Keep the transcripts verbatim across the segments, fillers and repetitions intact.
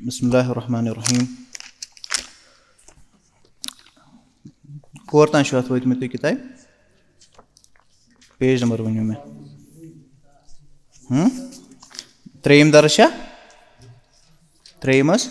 بسم اللہ الرحمن الرحیم۔ کور تام چھُ اَتھ وٲتمٕتۍ تُہۍ کِتابہِ؟ پیج نمبر ؤنِو مےٚ۔ ہُم؟ ترٛیٚیِم درس چھا؟ ترٛیٚیِم حظ۔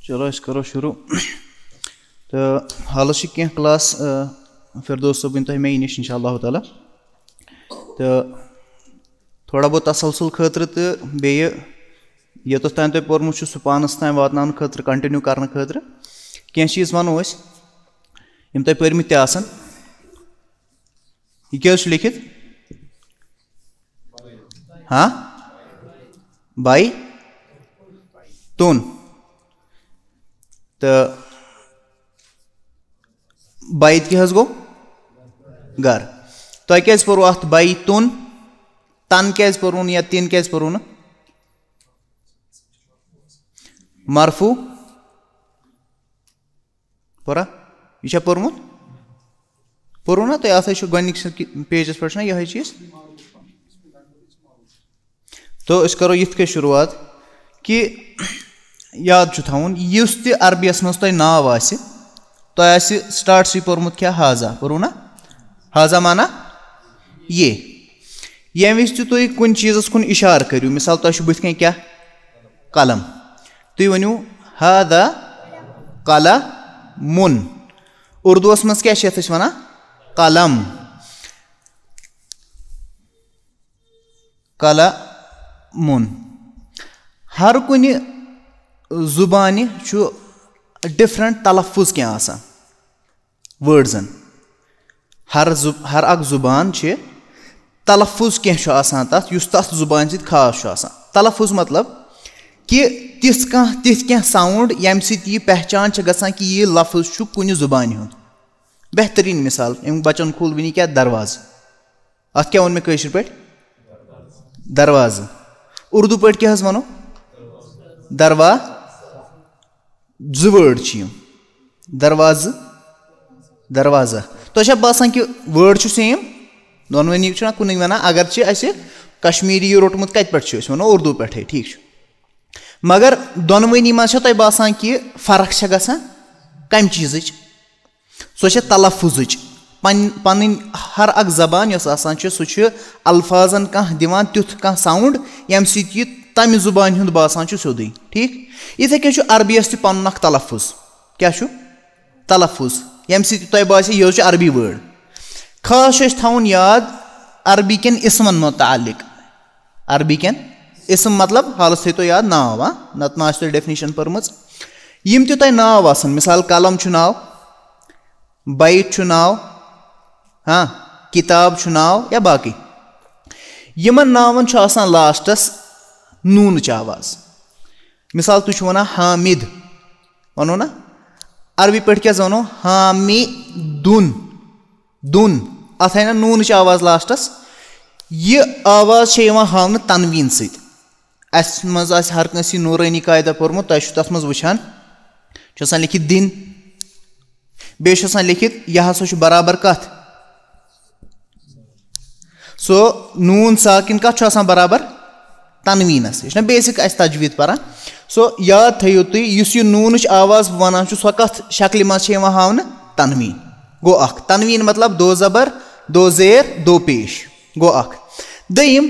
چلو، أسۍ کرو شروع۔ تہٕ حالس چھِ کینٛہہ کلاس، آ، فردوس صٲب ؤنۍ تۄہہِ مےٚ نِش، انشاء اللہ تعالیٰ۔ تہٕ تھوڑا بہت تسلسل خٲطرٕ تہٕ بیٚیہِ یوٚتَتھ تام تۄہہِ پوٚرمُت چھُ، سُہ پانَس تام واتناونہٕ خٲطرٕ، کنٹِنیو کرنہٕ خٲطرٕ کینٛہہ چیٖز وَنو أسۍ، یِم تۄہہِ پٔرمٕتۍ تہِ آسَن۔ یہِ کیٛاہ حظ چھُ لیکھِتھ؟ ہاں؟ بائی تُن۔ تہٕ بائی تہِ حظ گوٚو گَر۔ تۄہہِ کیٛازِ پوٚروٕ اَتھ بائی تُن؟ تَن کیٛازِ پوٚروٕ نہٕ یا تِن کیٛازِ پوٚروٕ نہٕ؟ مرفوع۔ پوٚرا؟ یہِ چھا پوٚرمُت؟ پوٚرُو نا تۄہہِ؟ اَتھ حظ چھُ گۄڈٕنِکِس پیجَس پٮ۪ٹھ چھُنہ یِہوٚے چیٖز۔ تو أسۍ کَرو یِتھ کٔنۍ شروٗعات کہِ یاد چھُ تھاوُن، یُس تہِ عربیَس منٛز تۄہہِ ناو آسہِ، تۄہہِ آسہِ سٹارٹسٕے پوٚرمُت کیٛاہ؟ ہازا۔ پوٚرُو نا؟ ہازا معنی یہِ۔ ییٚمہِ وِزِ تہِ تُہۍ کُنہِ چیٖزَس کُن اِشارٕ کٔرِو، مِثال، تۄہہِ چھُ بٕتھِ کَنۍ کیٛاہ؟ قلم۔ تُہۍ ؤنِو، ہادا قلمُن۔ اردوٗوَس منٛز کیٛاہ چھِ یَتھ أسۍ وَنان؟ قلم۔ قلمُن۔ ہر کُنہِ زُبانہِ چھُ ڈِفرنٹ تلفظ کینٛہہ آسان، وٲڈزَن۔ ہر زُ-، ہر اکھ زُبان چھِ تلفظ کینٛہہ چھُ آسان تَتھ، یُس تَتھ زُبانہِ سۭتۍ خاص چھُ آسان۔ تلفظ مطلب کہِ تِژھ کانٛہہ، تِتھ کینٛہہ ساوُنٛڈ، ییٚمہِ سۭتۍ یہِ پہچان چھِ گژھان کہِ یہِ لفظ چھُ کُنہِ زُبانہِ ہُنٛد۔ بہتریٖن مثال، أمۍ بَچَن کھوٗل وٕنی کیٛاہ؟ دروازٕ۔ اَتھ کیٛاہ ووٚن مےٚ کٲشِر پٲٹھۍ؟ دروازٕ۔ اردو پٲٹھۍ کیٛاہ حظ وَنو؟ دروا-، زٕ وٲڈ چھِ یِم۔ دروازٕ، دروازہ۔ تۄہہِ چھا باسان کہِ وٲڈ چھُ سیم؟ دۄنوٕنی چھُنہ کُنُے وَنان، اگر چھِ اَسہِ کشمیٖری یہِ روٚٹمُت، کَتہِ پٮ۪ٹھ چھُ؟ أسۍ وَنو اردو پٮ۪ٹھٕے، ٹھیٖک چھُ۔ مگر دۄنوٕنی منٛز چھا تۄہہِ باسان کہِ فرق چھےٚ گژھان کَمہِ چیٖزٕچ؟ سۄ چھےٚ تلفظٕچ۔ پن-، پنٕنۍ ہر اکھ زبان یۄس آسان چھِ، سُہ چھُ الفاظن کانٛہہ دِوان تیُتھ کانٛہہ ساوُنٛڈ، ییٚمہِ سۭتۍ یہِ تمہِ زبانہِ ہُنٛد باسان چھُ سیوٚدُے۔ ٹھیٖک؟ یِتھے کٔنۍ چھُ عربیَس تہِ پنُن اکھ تلفظ۔ کیٛاہ چھُ؟ تلفظ۔ ییٚمہِ سۭتۍ تۄہہِ باسہِ، یہِ حظ چھُ عربی وٲڈ۔ خاص چھُ اَسہِ تھاوُن یاد، عربی کٮ۪ن اسمن متعلق۔ عربی کٮ۪ن اسم مطلب حالس تھٲیتو یاد ناو، ہاں؟ نتہٕ ما آسہِ تۄہہِ ڈیفینیشن پٔرمٕژ۔ یِم تہِ تۄہہِ ناو آسن، مثال، قلم چھُ ناو، بیت چھُ ناو، ہاں، کتاب چھُ ناو یا باقٕے۔ یِمن ناون چھُ آسان لاسٹس نوٗنٕچ آواز۔ مثال، تُہۍ چھِو وَنان حامد، وَنو نا؟ عربی پٲٹھۍ کیٛاہ وَنو؟ حامدُن۔ دُن۔ اَتھ آیہِ نا نوٗنٕچ آواز لاسٹس؟ یہِ آواز چھےٚ یِوان ہاونہٕ تنویٖن سۭتۍ۔ اَسہِ منٛز آسہِ ہر کٲنٛسہِ یہِ نوٗرٲنی قاعدہ پوٚرمُت، تۄہہِ چھُو تَتھ منٛز وٕچھان، چھُ آسان لیکھِتھ دِن، بیٚیہِ چھُ آسان لیکھِتھ، یہِ ہسا چھُ برابر کَتھ؟ سو نوٗن ساکِن کَتھ چھُ آسان برابر؟ تنویٖنَس۔ یہِ چھُنہ بیسِک اَسہِ تجویٖد پَران۔ سو یاد تھٲیِو تُہۍ، یُس یہِ نوٗنٕچ آواز بہٕ وَنان چھُس، سۄ کَتھ شکلہِ منٛز چھےٚ یِوان ہاونہٕ؟ تنویٖن۔ گوٚو اَکھ۔ تنویٖن مطلب دو زبر، دو زیر، دو پیش۔ گوٚو اَکھ۔ دوٚیِم،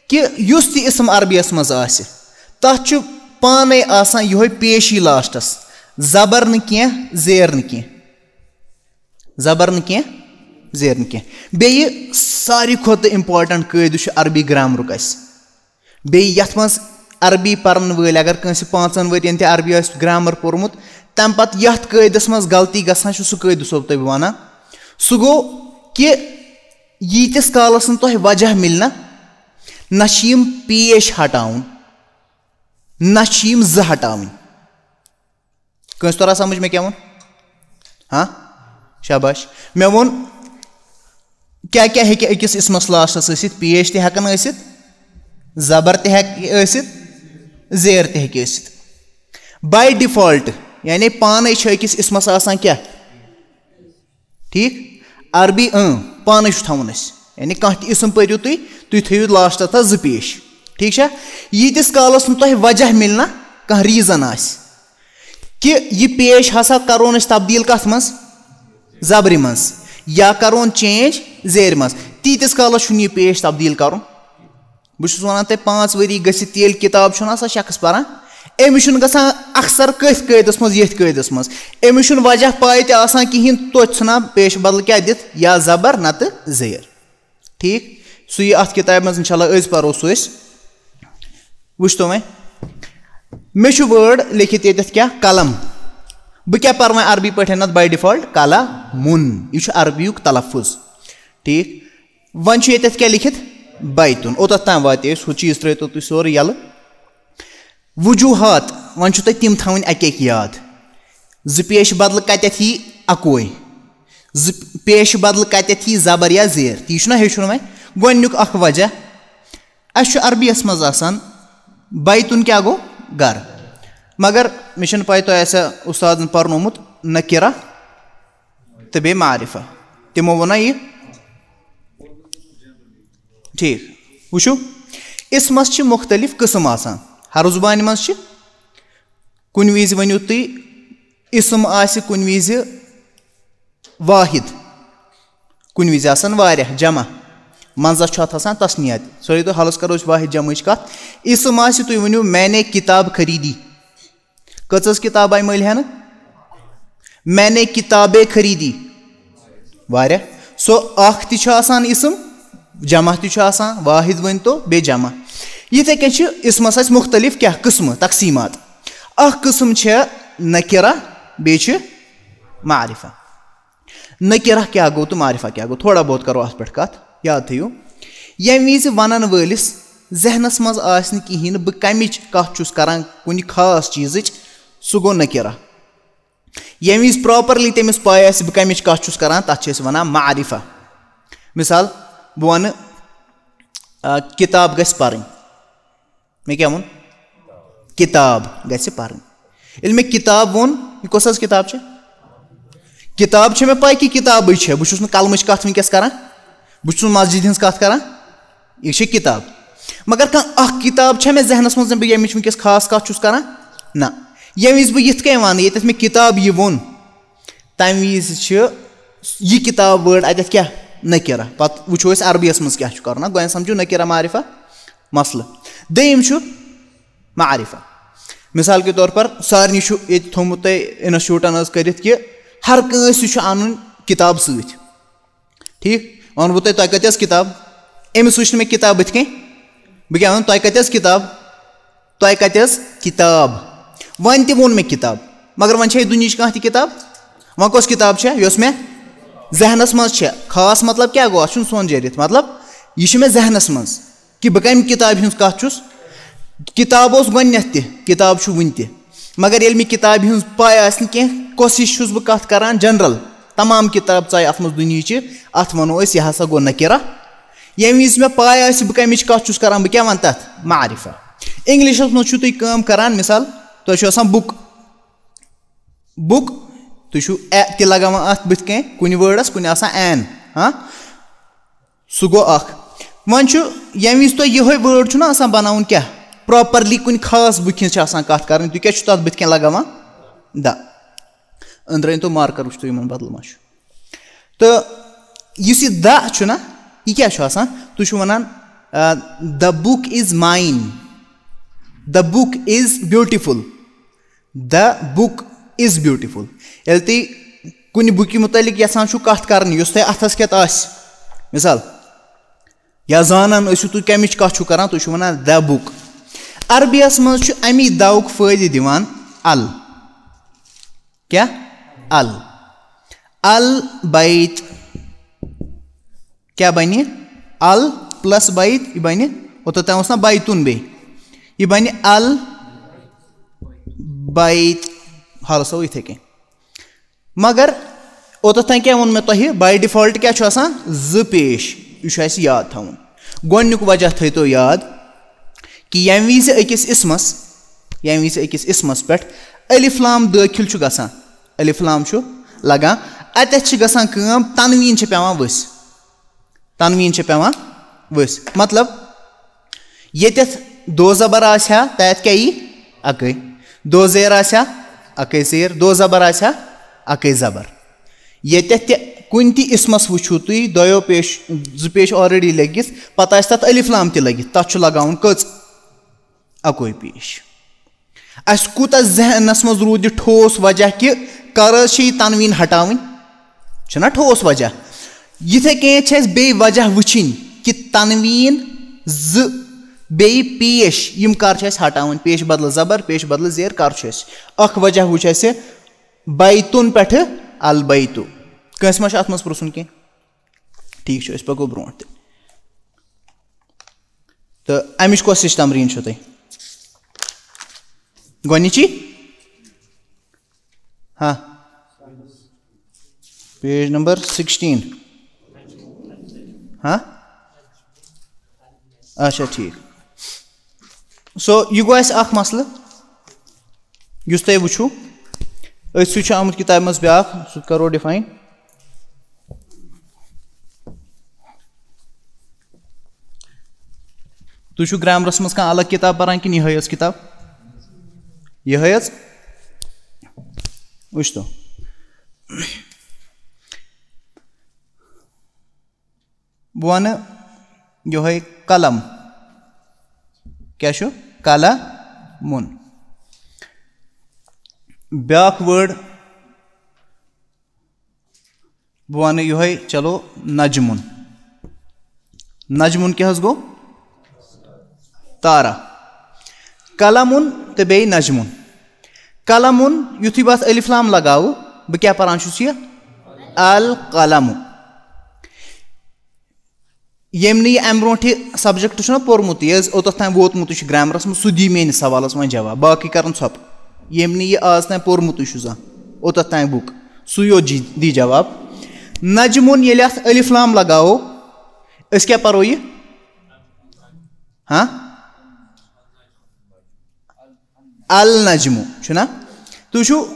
کہِ یُس تہِ اسم عربیَس منٛز آسہِ، تَتھ چھُ پانَے آسان یِہوٚے پیشی لاسٹَس، زبر نہٕ کینٛہہ، زیر نہٕ کینٛہہ۔ زبر نہٕ کینٛہہ، زیر نہٕ کینٛہہ۔ بیٚیہِ ساروی کھۄتہٕ important قٲعدٕ چھُ عربی گرامرُک اَسہِ۔ بیٚیہِ یَتھ منٛز عربی پَرَن وٲلۍ، اگر کٲنٛسہِ پانٛژَن ؤرِیَن تہِ عربی آسہِ گرامر پوٚرمُت، تَمہِ پَتہٕ یَتھ قٲعدَس منٛز غلطی گژھان چھُ، سُہ قٲعدٕ چھُسو بہٕ تۄہہِ وَنان۔ سُہ گوٚو کہِ ییٖتِس کالَس نہٕ تۄہہِ وجہ مِلہِ نہ، نہ چھِ یِم پیش ہٹاوُن، نہ چھِ یِم زٕ ہٹاوٕنۍ۔ کٲنٛسہِ توٚرا سمجھ مےٚ کیٛاہ ووٚن؟ ہاں؟ شاباش۔ مےٚ ووٚن کیٛاہ کیٛاہ ہیٚکہِ أکِس اسمس لاسٹس ٲسِتھ؟ پیش تہِ ہٮ۪کن ٲسِتھ، زبر تہِ ہٮ۪کہِ ٲسِتھ، زیر تہِ ہیٚکہِ ٲسِتھ۔ باے ڈیفالٹ، یعنی پانے چھِ أکِس اسمس آسان کیٛاہ؟ ٹھیٖک؟ عربی اۭں پانے چھُ تھاوُن اَسہِ، یعنی کانٛہہ تہِ اسم پٔرِو تُہۍ، تُہۍ تھٲیِو لاسٹس تتھ زٕ پیش۔ ٹھیٖک چھا؟ ییٖتِس کالس نہٕ تۄہہِ وجہ مِلہِ نا، کانٛہہ ریٖزن آسہِ کہِ یہِ پیش ہسا کرون أسۍ تبدیٖل کتھ منٛز؟ زبرِ منٛز، یا کرون چینج زیرِ منٛز، تیٖتِس کالس چھُنہٕ یہِ پیش تبدیٖل کرُن۔ بہٕ چھُس وَنان تۄہہِ، پانٛژھ ؤری گٔژھِتھ تہِ ییٚلہِ کِتاب چھُنہٕ آسان شخص پَران، أمِس چھُنہٕ گژھان اکثر کٔتھۍ قٲیدَس منٛز، ییٚتھۍ قٲیدَس منٛز۔ أمِس چھُنہٕ وجہ پَے تہِ آسان کِہیٖنۍ، توتہِ ژھٕنان پیش بدل کیٛاہ دِتھ، یا زبر نتہٕ زیر۔ ٹھیٖک؟ سُہ یہِ اَتھ کِتابہِ منٛز، اِنشاء اللہ، أزۍ پَرو سُہ أسۍ۔ وٕچھتو وۄنۍ، مےٚ چھُ وٲڈ لیکھِتھ ییٚتٮ۪تھ کیٛاہ؟ قلم۔ بہٕ کیٛاہ پَرٕ وۄنۍ عربی پٲٹھۍ اَتھ؟ باے ڈِفالٹ قلمُن۔ یہِ چھُ عربیُک تلفظ۔ ٹھیٖک؟ وۄنۍ چھُ ییٚتٮ۪تھ کیٛاہ لیکھِتھ؟ بیتُن۔ اوٚتَتھ تام واتے أسۍ، ہُہ چیٖز ترٛٲوتو تُہۍ سورُے یَلہٕ۔ وجوہات، وۄنۍ چھُو تۄہہِ تِم تھاوٕنۍ اَکہِ اَکہِ یاد۔ زٕ پیش بدلہٕ کَتٮ۪تھ یی؟ اَکوے۔ زٕ پیش بدلہٕ کَتٮ۪تھ یی؟ زبر یا زیر؟ تی چھُنہ ہیوٚچھُن وۄنۍ۔ گۄڈٕنیُک اَکھ وجہ، اَسہِ چھُ عربیَس منٛز آسان بیتُن کیٛاہ گوٚو؟ گَرٕ۔ مگر مےٚ چھَنہٕ پَے تۄہہِ آسیٛا اُستادَن پَرنومُت نکرہ تہٕ بیٚیہِ معرفہ۔ تِمو ووٚنا یہِ؟ ٹھیٖک۔ وٕچھِو، اسمس چھِ مُختٔلِف قٕسٕم آسان۔ ہر زُبانہِ منٛز چھِ، کُنہِ وِزِ ؤنِو تُہۍ، اسم آسہِ کُنہِ وِزِ واحد، کُنہِ وِزِ آسان واریاہ، جمع، منٛزس چھُ اتھ آسان تسنیہ تہِ۔ سورُے تہٕ حالس کرو أسۍ واحد جمعٕچ کتھ۔ اسم آسہِ، تُہۍ ؤنِو، میں نے کتاب خریدی۔ کٔژ حظ کِتاب آیہِ مٔلۍ ہٮ۪نہٕ؟ میں نے کتابیں خریدی۔ واریاہ۔ سو اکھ تہِ چھُ آسان اسم، جمع تہِ چھُ آسان، واحد ؤنۍ تو بیٚیہِ جمع۔ یِتھے کٔنۍ چھِ اسمس اَسہِ مُختٔلِف کیٛاہ قٕسمہٕ، تقسیٖمات۔ اکھ قٕسم چھےٚ نکرہ، بیٚیہِ چھِ معرفہ۔ نکرہ کیٛاہ گوٚو تہٕ معرفہ کیٛاہ گوٚو، تھوڑا بہت کرو اتھ پٮ۪ٹھ کتھ، یاد تھٲیِو۔ ییٚمہِ وِزِ ونن وٲلِس ذہنس منٛز آسہِ نہٕ کِہیٖنۍ نہٕ بہٕ کمِچ کتھ چھُس کران، کُنہِ خاص چیٖزٕچ، سُہ گوٚو نکرہ۔ ییٚمہِ وِزِ پراپرلی تٔمِس پاے آسہِ بہٕ کمِچ کتھ چھُس کران، تتھ چھِ أسۍ ونان معرفہ۔ مثال، بہٕ ونہٕ، آ، کتاب گژھِ پرٕنۍ۔ مےٚ کیٛاہ ووٚن؟ کِتاب گژھِ پَرٕنۍ۔ ییٚلہِ مےٚ کِتاب ووٚن، یہِ کۄس حظ کِتاب چھےٚ؟ کِتاب چھےٚ مےٚ پَے کہِ کِتابٕے چھےٚ، بہٕ چھُس نہٕ قلمٕچ کَتھ وٕنکیٚس کَران، بہٕ چھُس نہٕ مسجِد ہِنٛز کَتھ کَران، یہِ چھےٚ کِتاب۔ مگر کانٛہہ اَکھ کِتاب چھےٚ مےٚ ذہنَس منٛز، بہٕ ییٚمِچ وٕنکیٚس خاص کَتھ چھُس کَران؟ نہ۔ ییٚمہِ وِزِ بہٕ یِتھ کٔنۍ وَنہٕ، ییٚتٮ۪تھ مےٚ کِتاب یہِ ووٚن، تَمہِ وِزِ چھِ یہِ کِتاب word اَتٮ۪تھ کیٛاہ؟ نکرہ۔ پَتہٕ وٕچھو أسۍ عربیَس منٛز کیٛاہ چھُ کَرُن۔ اَکھ گۄڈٕنٮ۪تھ سَمجھو نکرہ معرفہ مسلہٕ۔ دوٚیِم چھُ معرفہ۔ مثال کے طور پر سارنٕے چھُ ییٚتہِ تھوٚمُت تۄہہِ انسٹیوٗٹَن حظ کٔرِتھ کہِ ہر کٲنٛسہِ چھُ اَنُن کِتاب سۭتۍ۔ ٹھیٖک؟ وۄنۍ وَنہٕ بہٕ تۄہہِ، تۄہہِ کَتہِ ٲس کِتاب؟ أمِس وٕچھ نہٕ مےٚ کِتاب بٕتھِ کَنۍ۔ بہٕ کیٛاہ وَنہٕ، تۄہہِ کَتہِ ٲس کِتاب؟ تۄہہِ کَتہِ ٲس کِتاب؟ وۄنۍ تہِ ووٚن مےٚ کِتاب، مگر وۄنۍ چھےٚ یہِ دُنیہِچ کانٛہہ تہِ کِتاب؟ وۄنۍ کۄس کِتاب چھےٚ یۄس مےٚ ذہنَس منٛز چھےٚ؟ خاص مطلب کیٛاہ گوٚو؟ اَتھ چھُنہٕ سونٛچ جٲرِتھ۔ مطلب، یہِ چھِ مےٚ ذہنَس منٛز کہِ بہٕ کَمہِ کِتابہِ ہُنٛد کَتھ چھُس۔ کِتاب اوس گۄڈٕنٮ۪تھ تہِ، کِتاب چھُ وٕنہِ تہِ۔ مگر ییٚلہِ مےٚ کِتابہِ ہٕنٛز پَے آسہِ نہٕ کینٛہہ، کۄس ہِش چھُس بہٕ کَتھ کَران، جنرل، تمام کِتاب ژاے اَتھ منٛز دُنیہِچہِ، اَتھ وَنو أسۍ، یہِ ہسا گوٚو نکرہ۔ ییٚمہِ وِزِ مےٚ پَے آسہِ، بہٕ کَمِچ کَتھ چھُس کَران، بہٕ کیٛاہ وَنہٕ تَتھ؟ معرفہ۔ اِنگلِشَس منٛز چھُو تُہۍ کٲم کَران، مِثال، تۄہہِ چھُو آسان book، book، تُہۍ چھُو اے تہِ لَگاوان اَتھ بٕتھِ کَنۍ، کُنہِ wordَس، کُنہِ آسان an، ہاں؟ سُہ گوٚو اَکھ۔ وۄنۍ چھُ، ییٚمہِ وِزِ تۄہہِ یِہوٚے word چھُنہ آسان بَناوُن کیٛاہ؟ Properly کُنہِ خاص bookہِ ہِنٛز چھِ آسان کَتھ کَرٕنۍ، تُہۍ کیٛاہ چھُو تَتھ بٕتھِ کَنۍ لَگاوان؟ The۔ أنٛدرٕ أنۍ تو marker، وٕچھتو یِمَن بدلہٕ ما چھُ۔ تہٕ یُس یہِ the چھُنہ، یہِ کیٛاہ چھُ آسان؟ تُہۍ چھِو وَنان، آ، the book is mine، the book is beautiful، the book is beautiful۔ ییٚلہِ تُہۍ کُنہِ بُکہِ مُتعلِق یَژھان چھُو کَتھ کَرٕنۍ، یُس تۄہہِ اَتھَس کٮ۪تھ آسہِ، مِثال، یا زانان ٲسِو تُہۍ کَمِچ کَتھ چھُو کَران، تُہۍ چھِو وَنان the book۔ عربیَس منٛز چھُ اَمی the-وُک فٲیدٕ دِوان ال۔ کیٛاہ؟ ال۔ البیت۔ کیٛاہ بَنہِ؟ ال plus بیت، یہِ بَنہِ، اوٚتَتھ تام اوس نہ بیتُن بیٚیہِ، یہِ بَنہِ البیت۔ حالَس تھاوو یِتھَے کٔنۍ۔ مگر اوٚتَتھ تام کیٛاہ ووٚن مےٚ تۄہہِ؟ By default کیٛاہ چھُ آسان؟ زٕ پیش۔ یہِ چھُ اَسہِ یاد تھاوُن۔ گۄڈٕنیُک وجہ تھٲیتو یاد کہِ ییٚمہِ وِزِ أکِس اسمَس، ییٚمہِ وِزِ أکِس اسمَس پٮ۪ٹھ الف لام دٲخِل چھُ گژھان، الف لام چھُ لگان، اَتٮ۪تھ چھِ گژھان کٲم، تنویٖن چھِ پٮ۪وان ؤسۍ۔ تنویٖن چھِ پٮ۪وان ؤسۍ۔ مطلب، ییٚتٮ۪تھ دو زبر آسہِ ہا، تَتٮ۪تھ کیٛاہ یی؟ اَکٕے۔ دو زیر آسہِ ہا، اَکٕے زیر۔ دو زبر آسہِ ہا، اَکٕے زبر۔ ییٚتٮ۪تھ تہِ کُنہِ تہِ اسمَس وٕچھِو تُہۍ، دۄیو پیش، زٕ پیش already لٔگِتھ، پَتہٕ آسہِ تَتھ الف لام تہِ لٔگِتھ، تَتھ چھُ لگاوُن کٔژ؟ اَکُے پیش۔ اَسہِ کوٗتاہ ذہنَس منٛز روٗد یہِ ٹھوس وجہ کہِ کر حظ چھِ یہِ تنویٖن ہٹاوٕنۍ؟ چھُنہ ٹھوس وجہ؟ یِتھَے کٔنۍ چھِ اَسہِ بیٚیہِ وجہ وٕچھِنۍ کہِ تنویٖن زٕ بیٚیہِ پیش، یِم کر چھِ اَسہِ ہٹاوٕنۍ؟ پیش بدلہٕ زبر، پیش بدلہٕ زیر کر چھُ اَسہِ؟ اَکھ وجہ وٕچھ اَسہِ بیتُن پٮ۪ٹھٕ البیتُ۔ کٲنٛسہِ ما چھُ اَتھ منٛز پرٛژھُن کینٛہہ؟ ٹھیٖک چھُ، أسۍ پَکو برونٛٹھ تہِ۔ تہٕ اَمِچ کۄس ہِش تمریٖن چھو تۄہہِ؟ گۄڈٕنِچی؟ ہاں۔ Page number sixteen۔ ہاں؟ اچھا، ٹھیٖک۔ So، یہِ گوٚو اَسہِ اَکھ مسلہٕ، یُس تۄہہِ وٕچھِو۔ أتھۍ سۭتۍ چھُ آمُت کِتابہِ منٛز بیٛاکھ، سُہ تہِ کَرو define۔ تُہۍ چھِو گرٛامرَس منٛز کانٛہہ الگ کِتاب پَران کِنہٕ یِہوٚے یٲژ کِتاب؟ یِہوٚے یٲژ؟ وٕچھتو۔ بہٕ وَنہٕ یِہوٚے قلم۔ کیٛاہ چھُ؟ قلمُن۔ بیٛاکھ word بہٕ وَنہٕ یِہوٚے، چلو، نجمُن۔ نجمُن کیٛاہ حظ گوٚو؟ تارا۔ قلمُن تہٕ بیٚیہِ نجمُن۔ قلمُن، یُتھُے بہٕ اَتھ الف لام لگاوٕ، بہٕ کیٛاہ پَران چھُس یہِ؟ القلم۔ ییٚمۍ نہٕ یہِ اَمہِ برونٛٹھ یہِ subject چھُنہ پوٚرمُت، یہِ حظ اوٚتَتھ تام ووتمُتٕے چھُ گرٛامرَس منٛز، سُہ دی میٛٲنِس سوالَس وۄنۍ جواب، باقٕے کَرَن ژھۄپہٕ۔ ییٚمۍ نہٕ یہِ آز تام پوٚرمُتٕے چھُ زانٛہہ، اوٚتَتھ تام book، سُے یوت جی-، دی جواب۔ نجمُن ییٚلہِ اَتھ الف لام لگاوو، أسۍ کیٛاہ پَرو یہِ؟ ہاں؟ النجمُ چھُنہ؟ تُہۍ وٕچھِو،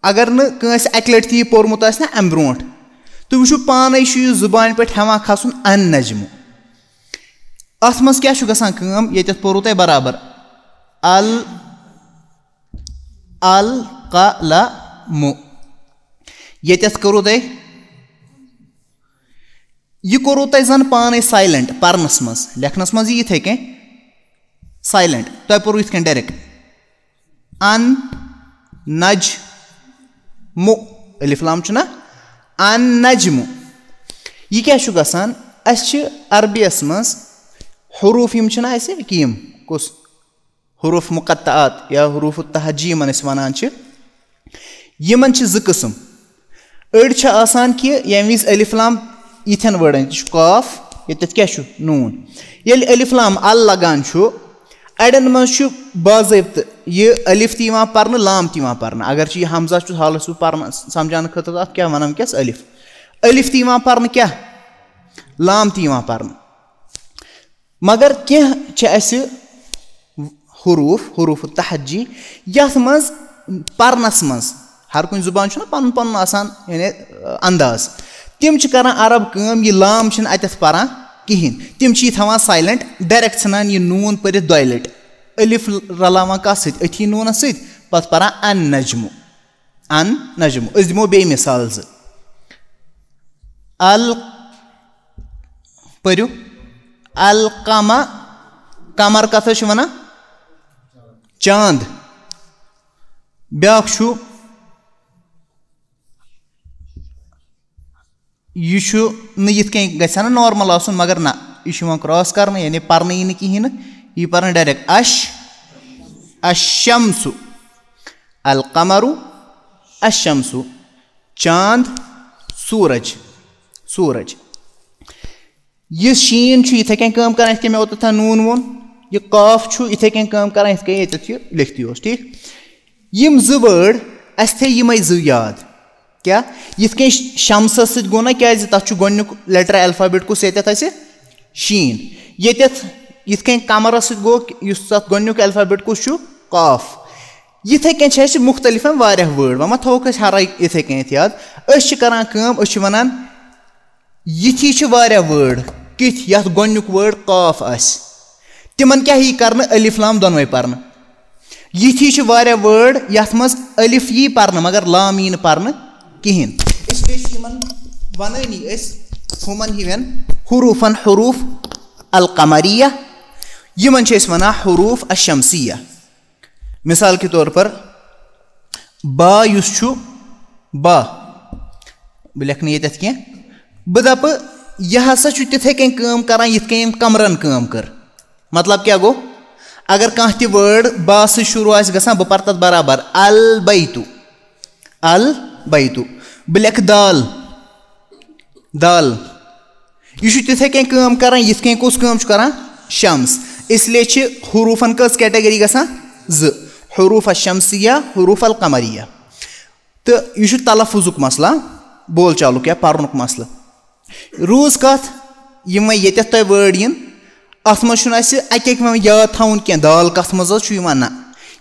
اگر نہٕ کٲنٛسہِ اَکہِ لَٹہِ تہِ یہِ پوٚرمُت آسہِ نہ اَمہِ برونٛٹھ، تُہۍ وٕچھِو پانَے چھُ یہِ زُبانہِ پٮ۪ٹھ ہٮ۪وان کھَسُن النجمُ۔ اَتھ منٛز کیٛاہ چھُ گژھان کٲم؟ ییٚتٮ۪تھ پوٚرُو تۄہہِ برابر ال-، القلم۔ ییٚتٮ۪تھ کوٚروٕ تۄہہِ، یہِ کوٚروٕ تۄہہِ زَن پانَے silent پَرنَس منٛز، لیکھنَس منٛز یہِ یِتھَے کٔنۍ silent۔ تۄہہِ پوٚرُو یِتھ کٔنۍ direct۔ ان نج مُ، الف لام چھُنہ؟ ان نجمُ۔ یہِ کیٛاہ چھُ گژھان؟ اَسہِ چھِ عربیَس منٛز حروٗف، یِم چھِنہ اَسہِ یِم کُس؟ حروٗف مقطعات یا حروٗف التہجی یِمَن أسۍ وَنان چھِ۔ یِمَن چھِ زٕ قٕسٕم۔ أڑۍ چھِ آسان کہِ ییٚمہِ وِزِ الف لام یِتھٮ۪ن وٲڑَن، ییٚتہِ چھُ قاف، ییٚتٮ۪تھ کیٛاہ چھُ؟ نوٗن۔ ییٚلہِ الف لام ال لگان چھُ، اَڑٮ۪ن منٛز چھُ باضٲبطہٕ یہِ الف تہِ یِوان پَرنہٕ، لام تہِ یِوان پَرنہٕ۔ اگر چھُ یہِ ہمزہ چھُ حالَس چھُ پَرنہٕ، سَمجھاونہٕ خٲطرٕ اَتھ کیٛاہ وَنان وٕنکٮ۪س؟ الف۔ الف تہِ یِوان پَرنہٕ، کیٛاہ؟ لام تہِ یِوان پَرنہٕ۔ مگر کینٛہہ چھِ اَسہِ حروٗف، حروٗف تہجی، یَتھ منٛز پَرنَس منٛز ہر کُنہِ زُبان چھُنہ پَنُن پَنُن آسان، یعنی، انداز۔ تِم چھِ کَران عرب کٲم، یہِ لام چھِنہٕ اَتٮ۪تھ پَران کِہیٖنۍ۔ تِم چھِ یہِ تھاوان silent، direct ژھٕنان یہِ نوٗن پٔرِتھ دۄیہِ لَٹہِ۔ الف رَلاوان کَتھ سۭتۍ؟ أتھی نوٗنَس سۭتۍ، پَتہٕ پَران النجمُ۔ النجمُ۔ أسۍ دِمو بیٚیہِ مثال زٕ۔ ال، پٔرِو۔ القمہ، قمر کَتھ حظ چھِ وَنان؟ چاند۔ بیٛاکھ چھُ، یہِ چھُ نہٕ یِتھ کٔنۍ گژھِ ہا نہ normal آسُن، مگر نہ، یہِ چھُ یِوان cross کرنہٕ، یعنی پرنہٕ یی نہٕ کِہیٖنۍ نہٕ، یہِ پرنہٕ direct۔ اش، الشمس، القمر، الشمس، چاند، سورج، سورج۔ یہِ شیٖن چھُ یِتھَے کٔنۍ کٲم کران، یِتھ کٔنۍ مےٚ اوترٕ تام نوٗن ووٚن۔ یہِ قاف چھُ یِتھَے کٔنۍ کٲم کران، یِتھ کٔنۍ ییٚتٮ۪تھ یہِ لیکھتٕے اوس، ٹھیٖک؟ یِم زٕ word، اَسہِ تھٲے یِمَے زٕ یاد۔ کیٛاہ؟ یِتھ کٔنۍ شمسس سۭتۍ گوٚو نہ، کیٛازِ تَتھ چھُ گۄڈٕنیُک letter alphabet کُس ییٚتٮ۪تھ اَسہِ؟ شیٖن۔ ییٚتٮ۪تھ یِتھ کٔنۍ قمرس سۭتۍ گوٚو، یُس تَتھ گۄڈٕنیُک alphabet کُس چھُ؟ قاف۔ یِتھَے کٔنۍ چھِ اَسہِ مُختلفَن واریاہ word، وۄنۍ ما تھاووکھ أسۍ ہَرَے یِتھَے کٔنٮ۪تھ یاد؟ أسۍ چھِ کَران کٲم، أسۍ چھِ وَنان یِتھی چھِ واریاہ word۔ کِتھۍ؟ یَتھ گۄڈٕنیُک word قاف آسہِ، تِمَن کیٛاہ یی کَرنہٕ؟ الف لام دۄنوَے پَرنہٕ۔ یِتھی چھِ واریاہ word یَتھ منٛز الف یی پَرنہٕ مگر لام یی نہٕ پَرنہٕ کِہیٖنۍ۔ اس لیے چھِ یِمَن وَنٲنی أسۍ ہُمَن ہِوٮ۪ن حروفَن، حروف القمریہ، یِمَن چھِ أسۍ وَنان حروف الشمسیہ۔ مثال کے طور پر با یُس چھُ، با، بہٕ لیکھٕ نہٕ ییٚتٮ۪تھ کینٛہہ، بہٕ دَپہٕ یہِ ہسا چھُ تِتھَے کٔنۍ کٲم کران یِتھ کٔنۍ أمۍ قمرن کٲم کٔر۔ مطلب کیٛاہ گوٚو؟ اگر کانٛہہ تہِ word با سۭتۍ شروٗع آسہِ گژھان، بہٕ پَرٕ تَتھ برابر البیتُ، البیتُ۔ بہٕ لیکھٕ دال، دال۔ یہِ چھُ تِتھَے کٔنۍ کٲم کران یِتھ کٔنۍ کُس کٲم چھُ کران؟ شمس۔ اس لیے چھِ حروفن کٔژ category گژھان؟ زٕ، حروف الشمسیہ، حروف القمریہ۔ تہٕ یہِ چھُ تلفظُک مسئلہ، بول چالُک یا پرنُک مسئلہٕ۔ روٗز کتھ، یِم وۄنۍ ییٚتٮ۪تھ تۄہہِ word یِن، اتھ منٛز چھُنہٕ اسہِ اکہِ اکہِ وۄنۍ یاد تھاوُن کینٛہہ، دال کتھ منٛز ٲس، چھُ یِوان نہ،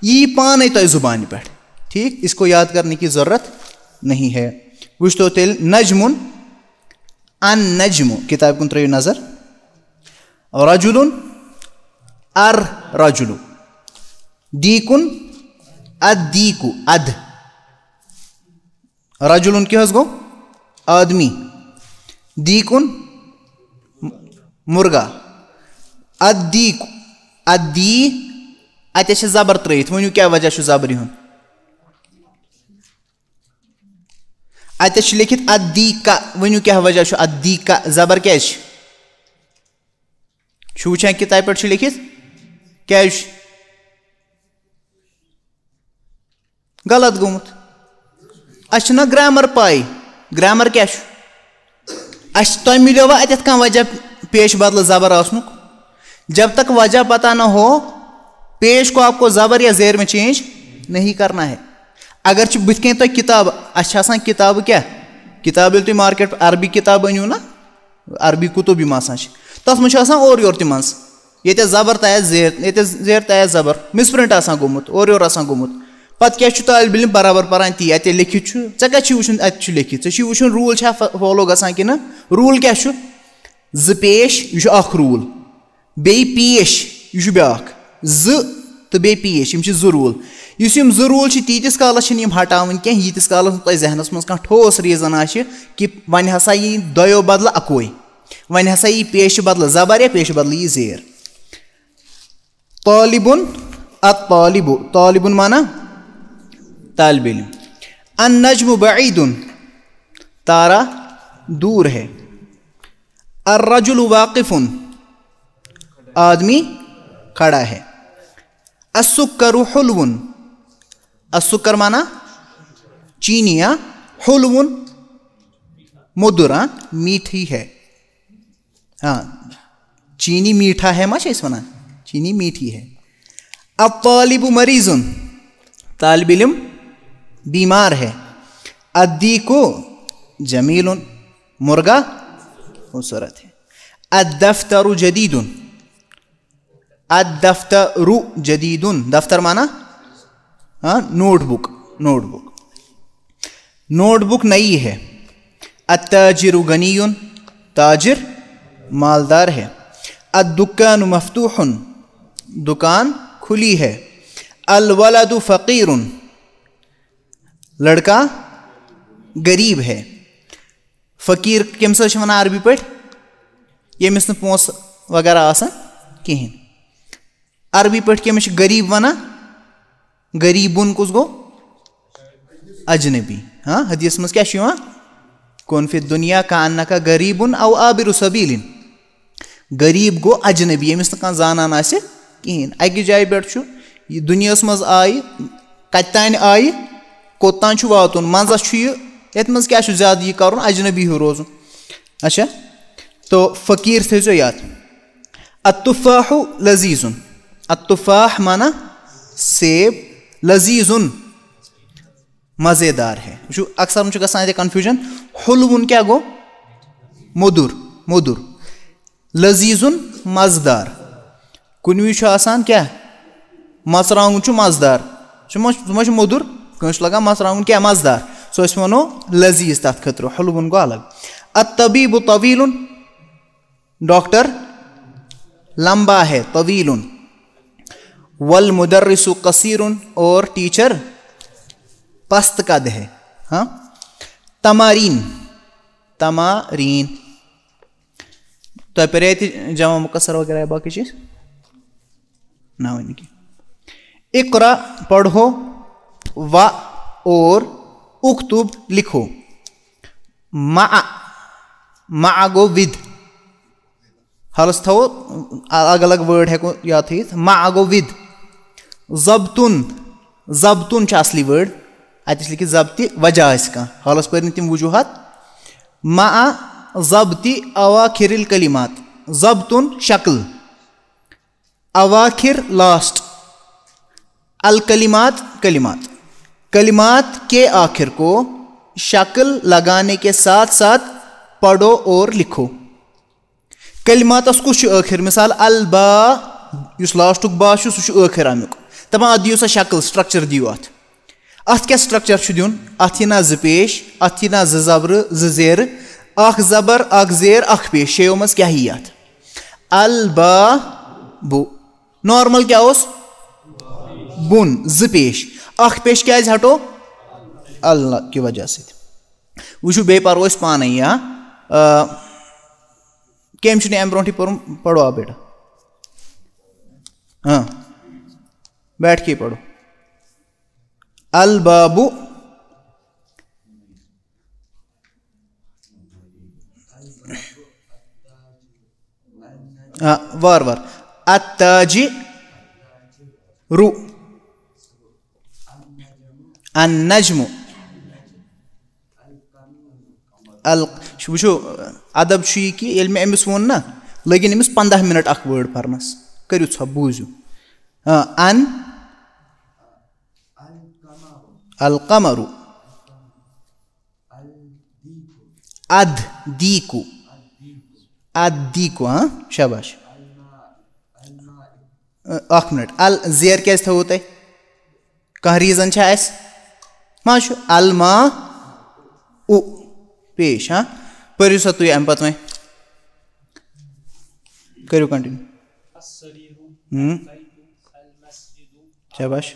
یہِ یی پانے تۄہہِ زُبانہِ پٮ۪ٹھ۔ ٹھیٖک، اس کو یاد کرنے کی ضرورت نہیں ہے۔ وٕچھتو تیٚلہِ نجمُن، النجم، کتابہِ کُن ترٲیِو نظر۔ رجل، الرجل۔ دیٖکُن، الدیٖکُ، اد۔ رجل کیٛاہ حظ گوٚو؟ آدمی۔ دیٖکُن، مرغا۔ الدیٖکُ، الدی، اتہِ چھِ زبر ترٲیِتھ، ؤنِو کیٛاہ وجہ چھُ زبرِ ہُنٛد؟ اتہِ چھُ لیکھِتھ ادیٖکا، ؤنِو کیٛاہ وجہ چھُ ادیٖکا، زبر کیٛازِ چھِ؟ چھُ وٕچھان کِتابہِ پٮ۪ٹھ چھُ لیکھِتھ، کیٛازِ چھُ؟ غلط گوٚمُت۔ اَسہِ چھُنہ grammar پَے، grammar کیٛاہ چھُ؟ اَسہِ، تۄہہِ مِلیوا اَتٮ۪تھ کانٛہہ وجہ پیش بدلہٕ زبر آسنُک؟ جب تک وجہ پتہ نہ ہو، پیش کو آپ کو زبر یا زیر میں change نہیں کرنا ہے۔ اگر چھِ بٕتھِ کَنۍ تۄہہِ کِتاب، اَسہِ چھِ آسان کِتابہٕ کیٛاہ؟ کِتاب ییٚلہِ تُہۍ مارکیٹ عربی کِتاب أنِو نہ، عربی کُتُب یِم آسان چھِ، تَتھ منٛز چھُ آسان اورٕ یورٕ تہِ منٛز۔ ییٚتٮ۪تھ زبر تہِ آسہِ زیر، ییٚتٮ۪تھ زیر تہِ آسہِ زبر، misprint آسان گوٚمُت، اورٕ یورٕ آسان گوٚمُت۔ پتہٕ کیٛاہ چھُ طالب علم برابر پران تی، اَتہِ لیکھِتھ چھُ، ژےٚ کَتہِ چھُے وٕچھُن اَتہِ چھُ لیکھِتھ؟ ژےٚ چھُے وٕچھُن rule چھا فا-، follow گژھان کِنہٕ؟ Rule کیٛاہ چھُ؟ زٕ پیش، یہِ چھُ اَکھ rule۔ بیٚیہِ پیش، یہِ چھُ بیٛاکھ۔ زٕ تہٕ بیٚیہِ پیش، یِم چھِ زٕ rule۔ یُس یِم زٕ rule چھِ، تیٖتِس کالَس چھِنہٕ یِم ہٹاوٕنۍ کینٛہہ، ییٖتِس کالَس نہٕ تۄہہِ ذہنَس منٛز کانٛہہ ٹھوس reason آسہِ کہِ وۄنۍ ہسا یی دۄیو بدلہٕ اَکُے۔ وۄنۍ ہسا یی پیشہِ بدلہٕ زبر یا پیشہِ بدلہٕ یی زیر۔ طالبُن، الطالبُ، طالبُن معنی طالب علم۔ النجم بعیدُن، تارا دور ہے۔ الرجل واقفُن، آدمی کھڑا ہے۔ السکر حلوُن، السکر معنی چینی، ہاں؟ حلوُن مدر، ہاں؟ میٹھی ہے۔ ہاں، چینی میٹھا ہے ما چھِ أسۍ وَنان؟ چینی میٹھی ہے۔ الطالب مریض، طالب علم بیمار ہے۔ الدیک جمیل، مرغا خوبصورت ہے۔ الدفتر جدید، الدفتر جدید، دفتر معنی؟ ہاں، notebook، notebook۔ Notebook نئی ہے۔ التاجر غنی، تاجر مالدار ہے۔ الدکان مفتوح، دکان کھلی ہے۔ الولد فقیر، لڑکا غریب ہے۔ فقیر کٔمِس حظ چھِ وَنان عربی پٲٹھۍ؟ ییٚمِس نہٕ پونٛسہٕ وغیرہ آسان کِہیٖنۍ۔ عربی پٲٹھۍ کٔمِس چھِ غریٖب وَنان؟ غریٖبُن کُس گوٚو؟ اجنبی۔ ہاں، حدیث منٛز کیٛاہ چھُ یِوان؟ کُن فی دُنیا کا انکا غریٖبُن او عابر سبیٖلِن۔ غریٖب گوٚو اجنبی، ییٚمِس نہٕ کانٛہہ زانان آسہِ کِہیٖنۍ۔ اَکہِ جایہِ پٮ۪ٹھ چھُ یہِ دُنیاہَس منٛز آیہِ، کَتہِ تانۍ آیہِ، کوٚت تانۍ چھُ واتُن، منٛزَس چھُ یہِ، یَتھ منٛز کیٛاہ چھُ زیادٕ یہِ کَرُن، اجنبی ہیوٗ روزُن۔ اچھا، تو فقیٖر تھٲیزیو یاد۔ التفاح لذیذ۔ التفاح معنی سیب، لذیذ مزیدار ہے۔ وٕچھِو، اکثر چھُ گژھان ییٚتہِ confusion، حلوُن کیٛاہ گوٚو؟ مودُر، مودُر۔ لذیذُن، مزٕدار۔ کُنہِ وِزِ چھُ آسان کیٛاہ؟ مَژرٛانٛگُن چھُ مزٕدار۔ سُہ ما چھُ، سُہ ما چھُ مودُر؟ کٲنٛسہِ چھُ لگان مَژرٛانٛگُن کیٛاہ مزٕدار؟ سُہ أسۍ وَنو لذیذ تَتھ خٲطرٕ، حلوُن گوٚو الگ۔ الطبیب طویل، ڈاکٹر لمبا ہے، طویل۔ والمدرس قصیر، اور ٹیچر پست قد ہے۔ ہاں، تمارین، تمارین۔ تۄہہِ پَرے تہِ جمع مُکسر وغیرہ یا باقٕے چیٖز؟ نہ، وۄنۍ نہٕ کینٛہہ۔ اقرا، پڑھو، و، اور، اکتب، لکھو۔ مع، مع گوٚو with۔ حالس تھاوو الگ الگ word ہٮ۪کو یاد تھٲیِتھ۔ مع گوٚو with۔ ضبطُن، ضبطُن چھُ اصلی word۔ اَتہِ چھِ لیکھِتھ ضبطِ وجہ آسہِ کانٛہہ۔ حالس پٔرۍ نہٕ تِم وجوہات۔ مع ضبطِ اواخر الکلمات۔ ضبطُن شکل۔ اواخر last۔ الکلمات کلمات۔ کلمات کے آخر کو شکل لگانے کے ساتھ ساتھ پڑھو اور لکھو۔ کلماتس کُس چھُ ٲخر؟ مثال، البا، یُس لاسٹُک با چھُ، سُہ چھُ ٲخر امیُک۔ دَپان، اَتھ دِیِو سا شکل، structure دِیِو اَتھ۔ اَتھ کیٛاہ structure چھُ دیُن؟ اَتھ یہِ نا زٕ پیش، اَتھ یہِ نا زٕ زبرٕ، زٕ زیرٕ، اکھ زبر، اکھ زیر، اکھ پیش، شیٚیو منٛز کیٛاہ یی اَتھ؟ البا بُ۔ Normal کیٛاہ اوس؟ بُن، زٕ پیش۔ اکھ پیش کیٛازِ ہٹو؟ اللہ کہِ وجہ سۭتۍ۔ وٕچھِو، بیٚیہِ پَرو أسۍ پانَے، یا، آ، کٔمۍ چھُنہٕ اَمہِ برونٛٹھٕے پوٚرمُت؟ پَرو آ بیٹا۔ ہاں، بیٹھ کے پَرو۔ الباب۔ آ، وار وار۔ التاجر۔ النجم۔ ال-، وٕچھِو، ادب چھُ یہِ کہِ ییٚلہِ مےٚ أمِس ووٚن نا، لٔگِن أمِس پنٛداہ منٹ اکھ word پرنس۔ کٔرِو ژھۄپ، بوٗزِو۔ آ، ان، القمر۔ اد دیٖکو۔ اد دیٖکو، ہاں، شاباش۔ اکھ منٹ، ال زیر کیٛازِ تھٲووُ تۄہہِ؟ کانٛہہ reason چھا اَسہِ؟ ما چھُ الما اُ پیش، ہاں؟ پٔرِو سا تُہۍ اَمہِ پتہٕ وۄنۍ۔ کٔرِو continue۔ ہُم۔ شاباش۔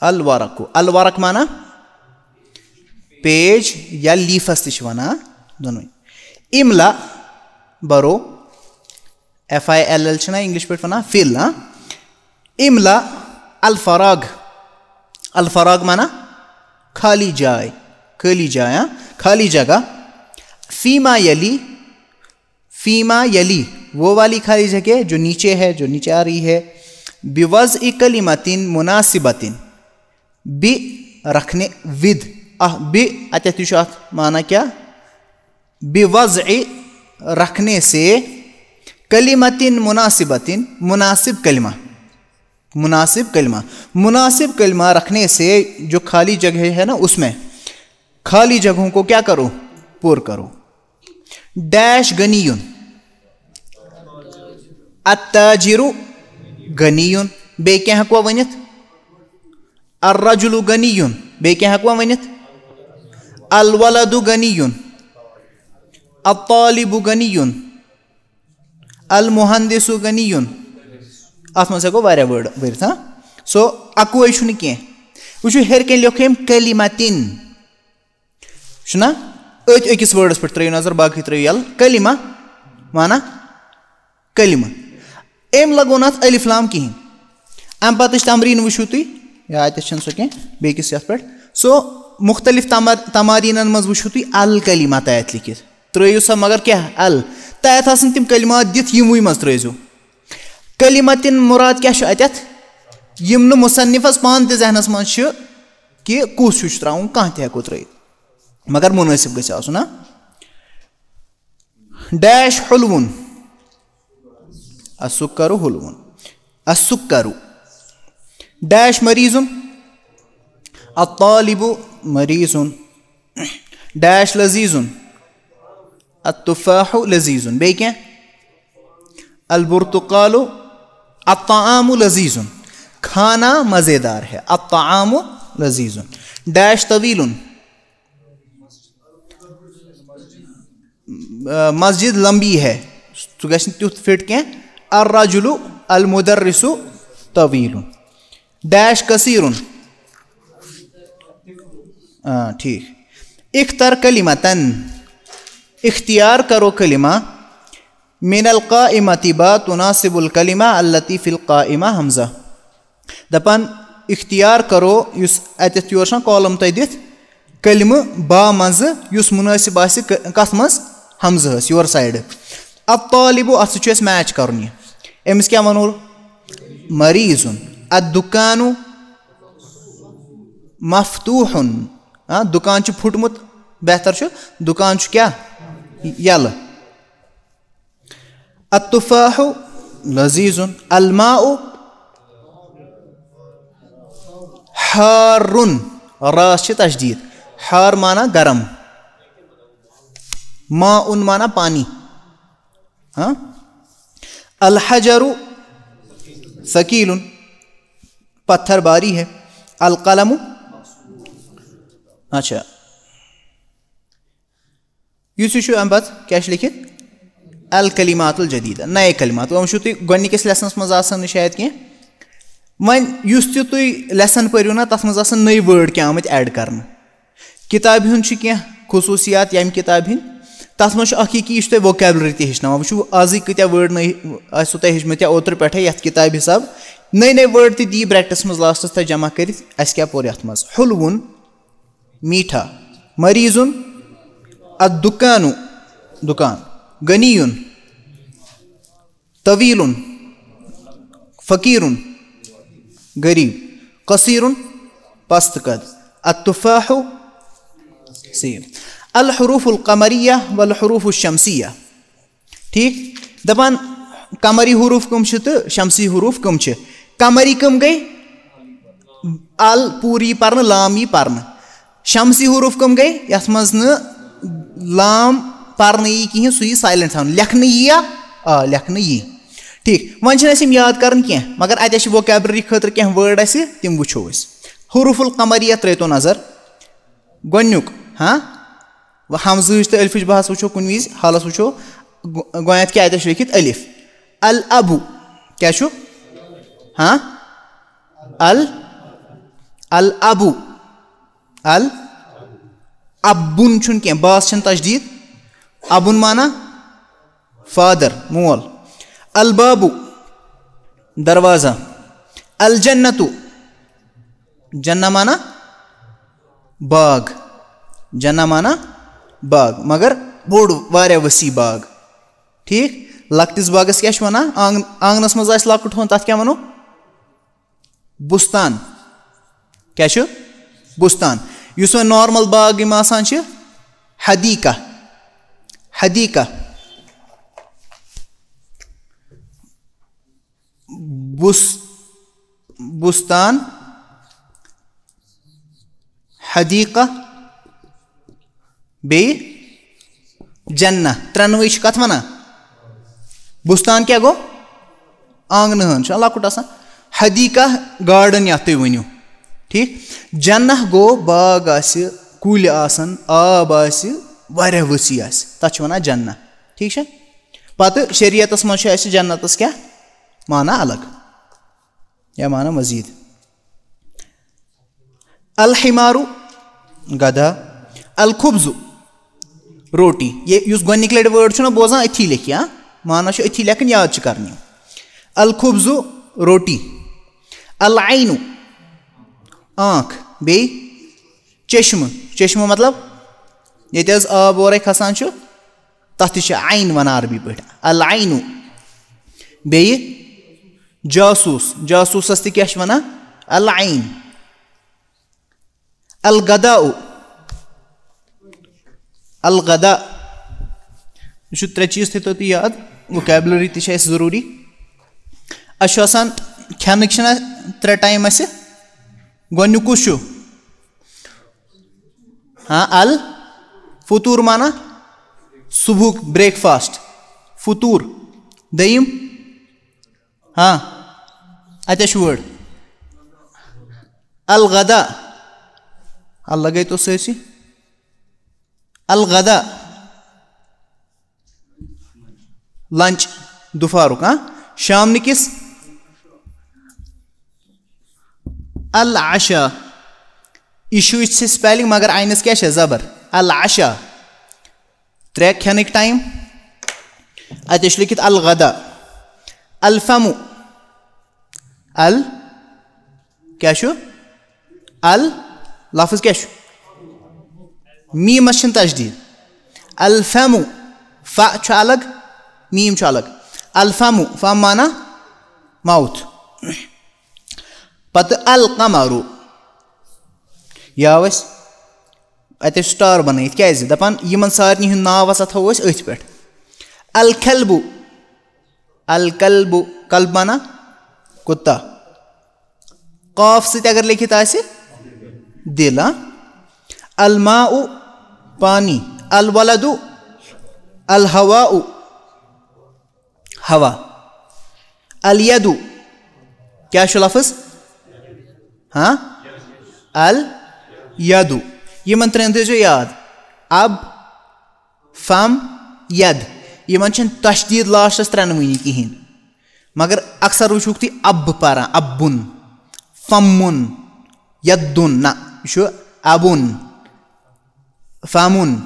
الورق۔ الورق معنی page یا leafس تہِ چھِ وَنان دۄنوَے۔ املا برو، F I L L چھِنہ English پٲٹھۍ وَنان fill، ہاں؟ املا الفراغ۔ الفراغ معنی خالی جاے، خٲلی جاے، ہاں؟ خالی جگہ۔ فیما یلی، فیما یلی، وہ والی خالی جگہ جو نیچے ہے، جو نیچے آ رہی ہے۔ بوضع کلمۃ مناسبۃ، بِ رکھنے، with، اہ، بِ، اتٮ۪تھ تہِ چھُ اتھ معنی کیٛاہ؟ بوضع، رکھنے سے، کلمۃ مناسبۃ، مناسب کلمہ، مناسب کلمہ، مناسب کلمہ رکھنے سے جو خالی جگہ ہے نا، اس میں خالی جگہوں کو کیا کرو؟ پر کرو۔ ڈیش غنی۔ التاجر غنی۔ بیٚیہِ کینٛہہ ہٮ۪کوا ؤنِتھ؟ الرجل غنی۔ بیٚیہِ کینٛہہ ہٮ۪کوا ؤنِتھ؟ الولد غنی۔ الطالب غنی۔ المہندس غنی۔ اَتھ منٛز ہٮ۪کو واریاہ word بٔرِتھ، ہاں؟ So، اَکُے چھُنہٕ کینٛہہ۔ وٕچھِو، ہیٚرِ کَنۍ لیوٚکھ أمۍ کلمتن۔ چھُنہ؟ أتھۍ أکِس wordس پٮ۪ٹھ ترٛٲیِو نظر، باقٕے ترٛٲیِو یَلہٕ۔ کلمہ، معنہ کلمہٕ۔ أمۍ لگوو نہٕ اَتھ الف لام کِہیٖنۍ۔ اَمہِ پتہٕ أسۍ تمریٖن وٕچھِو تُہۍ، یا اَتہِ چھَنہٕ سۄ کینٛہہ، بیٚیہِ کِس یَتھ پٮ۪ٹھ۔ So، مُختلف تمر-، تماریٖنَن منٛز وٕچھِو تُہۍ ال کلمہ تَتٮ۪تھ لیکھِتھ۔ ترٛٲیِو سا، مگر کیٛاہ؟ ال۔ تَتٮ۪تھ آسَن تِم کلمات دِتھ، یِموٕے منٛز ترٛٲیزیو۔ کلمتن مراد کیٛاہ چھُ اَتٮ۪تھ؟ یِم نہٕ مُصنِفَس پانہٕ تہِ ذہنَس منٛز چھِ کہِ کُس ہیوٗ چھُ ترٛاوُن، کانٛہہ تہِ ہٮ۪کو ترٛٲیِتھ۔ مگر مُنٲسِب گژھِ آسُن، ہا؟ ڈیش حلوُن۔ السکر حلوُن۔ السکر۔ ڈیش مریضُن۔ الطالب مریض، ڈیش لذیذ، التفاح لذیذ، بیٚیہِ کینٛہہ؟ البرتقال، الطعام لذیذ، کھانا مزیدار ہے، الطعام لذیذ، ڈیش طویل، مسجد لمبی ہے، سُہ گژھِ نہٕ تیُتھ فِٹ کینٛہہ، الرجل المدرس طویل، ڈیش کثیر، آ، ٹھیٖک، اختر کلمتن، اختیار کرو کلمہ، من القائمة با تناسب الکلمہ التي في القائمة ہمزہ۔ دَپان اختیار کرو، یُس اَتٮ۪تھ یور چھُنہ کالم تۄہہِ دِتھ، کلمہٕ با منٛزٕ یُس مُنٲسِب آسہِ ک-، کَتھ منٛز؟ ہمزہس یور سایڈٕ۔ الطالب، اَتھ سۭتۍ چھُ اَسہِ میچ کرُن یہِ۔ أمِس کیٛاہ وَنو؟ مریض۔ الدکان مفتوح۔ ہاں، دُکان چھُ پھُٹمُت، بہتر چھُ، دُکان چھُ کیٛاہ؟ یَلہٕ۔ التفاح لذیذ، الماء حار، راس چھِ تشدید، حار معنی گرم، ماء معنی پانی۔ ہاں؟ الحجر ثقیل، پتھر باری ہے۔ القلم، اچھا، یُس یہِ چھُ اَمہِ پتہٕ کیٛاہ چھُ لیکھِتھ؟ الکلمات الجدیدہ، نئے کلمات۔ وۄنۍ وٕچھِو تُہۍ گۄڈٕنِکِس لیسنس منٛز آسان نہٕ شاید کینٛہہ۔ وۄنۍ یُس تہِ تُہۍ لیسن پٔرِو نہ، تَتھ منٛز آسان نٔوۍ وٲڈ کینٛہہ آمٕتۍ ایڈ کرنہٕ۔ کِتابہِ ہُنٛد چھُ کینٛہہ خصوٗصیات ییٚمہِ کِتابہِ ہِنٛدۍ، تَتھ منٛز چھُ اکھ یہِ کہِ یہِ چھُ تۄہہِ ووکیبلری تہِ ہیٚچھناوان۔ وٕچھِو، آزٕے کۭتیٛاہ وٲڈ نٔے آسِوٕ تۄہہِ ہیٚچھمٕتۍ یا اوترٕ پٮ۪ٹھَے یَتھ کِتابہِ حِساب۔ نٔے نٔے وٲڈ تہِ دِیہِ برٛیکٹس منٛز لاسٹس تۄہہِ جمع کٔرِتھ، اَسہِ کیٛاہ پوٚر یَتھ منٛز۔ حلوُن، میٖٹھا۔ مریضُن، الدُّکانُ، دُکان۔ غنیُن، طویٖلُن، فقیٖرُن، غریٖب۔ قصیٖرُن، پست قد۔ التفاح، سیب۔ الحروف القمریہ والحروف الشمسیہ۔ ٹھیٖک؟ دَپان قمری حروٗف کٕم چھِ تہٕ شمسی حروٗف کٕم چھِ؟ قمری کٕم گٔے؟ ال پوٗرٕ یی پَرنہٕ، لام یی پَرنہٕ۔ شمسی حروٗف کٕم گٔے؟ یَتھ منٛز نہٕ لام پَرنہٕ یی کِہیٖنۍ، سُہ یی سایلنٹ تھاونہٕ۔ لیکھنہٕ یی یا؟ آ، لیکھنہٕ یی۔ ٹھیٖک، وۄنۍ چھِنہٕ اَسہِ یِم یاد کَرٕنۍ کینٛہہ، مگر اَتہِ چھِ ووکیبلری خٲطرٕ کینٛہہ وٲڈ اَسہِ، تِم وٕچھو أسۍ۔ حروٗف القمریہ ترٛٲیتو نظر۔ گۄڈٕنیُک، ہاں؟ وۄنۍ ہمزٕہٕچ تہٕ الفٕچ بحث وٕچھو کُنہِ وِزِ، حالس وٕچھو۔ گۄ-، گۄڈٕنٮ۪تھ کیٛاہ اَتہِ چھُ لیکھِتھ؟ الابُ۔ کیٛاہ چھُ؟ ہاں؟ ال-، الابُ۔ ال-، ابُن چھُنہٕ کینٛہہ، باس چھَنہٕ تشدیٖد۔ ابُن معنی فادر، مول۔ البابُ، دروازہ۔ الجنتُ، جنہ معنی باغ، جنہ معنی باغ، مگر بوٚڑ، واریاہ وسیع باغ۔ ٹھیٖک؟ لۄکٹِس باغس کیٛاہ چھِ وَنان؟ آنٛگ-، آنٛگنس منٛز آسہِ لۄکُٹ ہُن، تَتھ کیٛاہ وَنو؟ بُستان۔ کیٛاہ چھُ؟ بُستان۔ یُس وۄنۍ نارمل باغ یِم آسان چھِ، حدیقہ۔ حدیقہ۔ بُس-، بُستان، حدیقہ، بیٚیہِ جنہ۔ ترٛٮ۪نوَے چھِ کَتھ وَنان؟ بُستان کیٛاہ گوٚو؟ آنٛگنہٕ ہن چھُ لۄکُٹ آسان۔ حدیقہ، گارڈن یَتھ تُہۍ ؤنِو۔ ٹھیٖک؟ جنہ گوٚو باغ آسہِ، کُلۍ آسن، آب آسہِ، واریاہ ؤسیع آسہِ۔ تَتھ چھِ وَنان جنہ۔ ٹھیٖک چھا؟ پتہٕ شریعتس منٛز چھُ اَسہِ جنتس کیٛاہ معنی الگ یا معنی مزید؟ الحمارُ، گدھا۔ الخبزُ، روٹی۔ یہِ یُس گۄڈٕنِکۍ لٹہِ وٲڈ چھُنہ بوزان، أتھی لیکھِ، ہاں؟ معنی چھُ أتھی لیکھُن، یاد چھُ کرنہِ۔ الخبزُ، روٹی۔ العینُ، آنکھ۔ بیٚیہِ چشمہٕ۔ چشمہٕ مطلب ییٚتہِ حظ آب اورَے کھسان چھُ، تَتھ تہِ چھِ عین وَنان عربی پٲٹھۍ، العینُ۔ بیٚیہِ جاسوٗس، جاسوٗسَس تہِ کیٛاہ چھِ وَنان؟ العین۔ الغداء، الغداء۔ یہِ چھُ ترٛےٚ چیٖز تھٲیتو تُہۍ یاد، ووکیبلری تہِ چھِ اَسہِ ضروٗری۔ اَسہِ چھُ آسان کھٮ۪نٕکۍ چھِنہ ترٛےٚ ٹایم اَسہِ، گۄڈٕنیُک کُس چھُ؟ ہاں، الفطور معنی صبحُک breakfast، فطور۔ دوٚیِم، ہاں، اَتہِ چھُ word۔ الغدا، ال لگٲیتو سٲرسٕے۔ الغدا، lunch، دُپھارُک، ہاں، شامنٕکِس۔ العشا، یہِ چھُ، یہِ چھِ spelling، مگر عینَس کیٛاہ چھےٚ؟ زبر۔ العشا، ترٛےٚ کھٮ۪نٕکۍ time۔ اَتہِ چھُ لیکھِتھ الغدا۔ الفم، ال کیٛاہ چھُ؟ ال لفظ کیٛاہ چھُ؟ میٖمَس چھِنہٕ تشدیٖد۔ الفم، ف چھُ الگ، میٖم چھُ الگ۔ الفم، فم معنی mouth۔ پتہٕ القمر، یہِ آو اَسہِ، اَتہِ ٲسۍ star بنٲیِتھ۔ کیٛازِ؟ دَپان یِمن سارنٕے ہُنٛد ناو ہسا تھاوو أسۍ أتھۍ پٮ۪ٹھ۔ الکلب، الکلب، کلب معنی کُتا۔ قاف سۭتۍ اگر لیکھِتھ آسہِ، دِل، ہاں۔ الماء، پانی۔ الولد، الہواء، ہوا۔ الید، کیٛاہ چھُ لفظ؟ ہاں؟ الید۔ یِمن ترٛٮ۪ن تھٲیزیو یاد۔ اب، فم، ید۔ یِمن چھِنہٕ تشدیٖد lastس ترٛٮ۪نوٕنی کِہیٖنۍ۔ مگر اکثر وٕچھوکھ تُہۍ اب پران، ابُن، فمُن، یدُن۔ نہ، یہِ چھُ ابُن، فمُن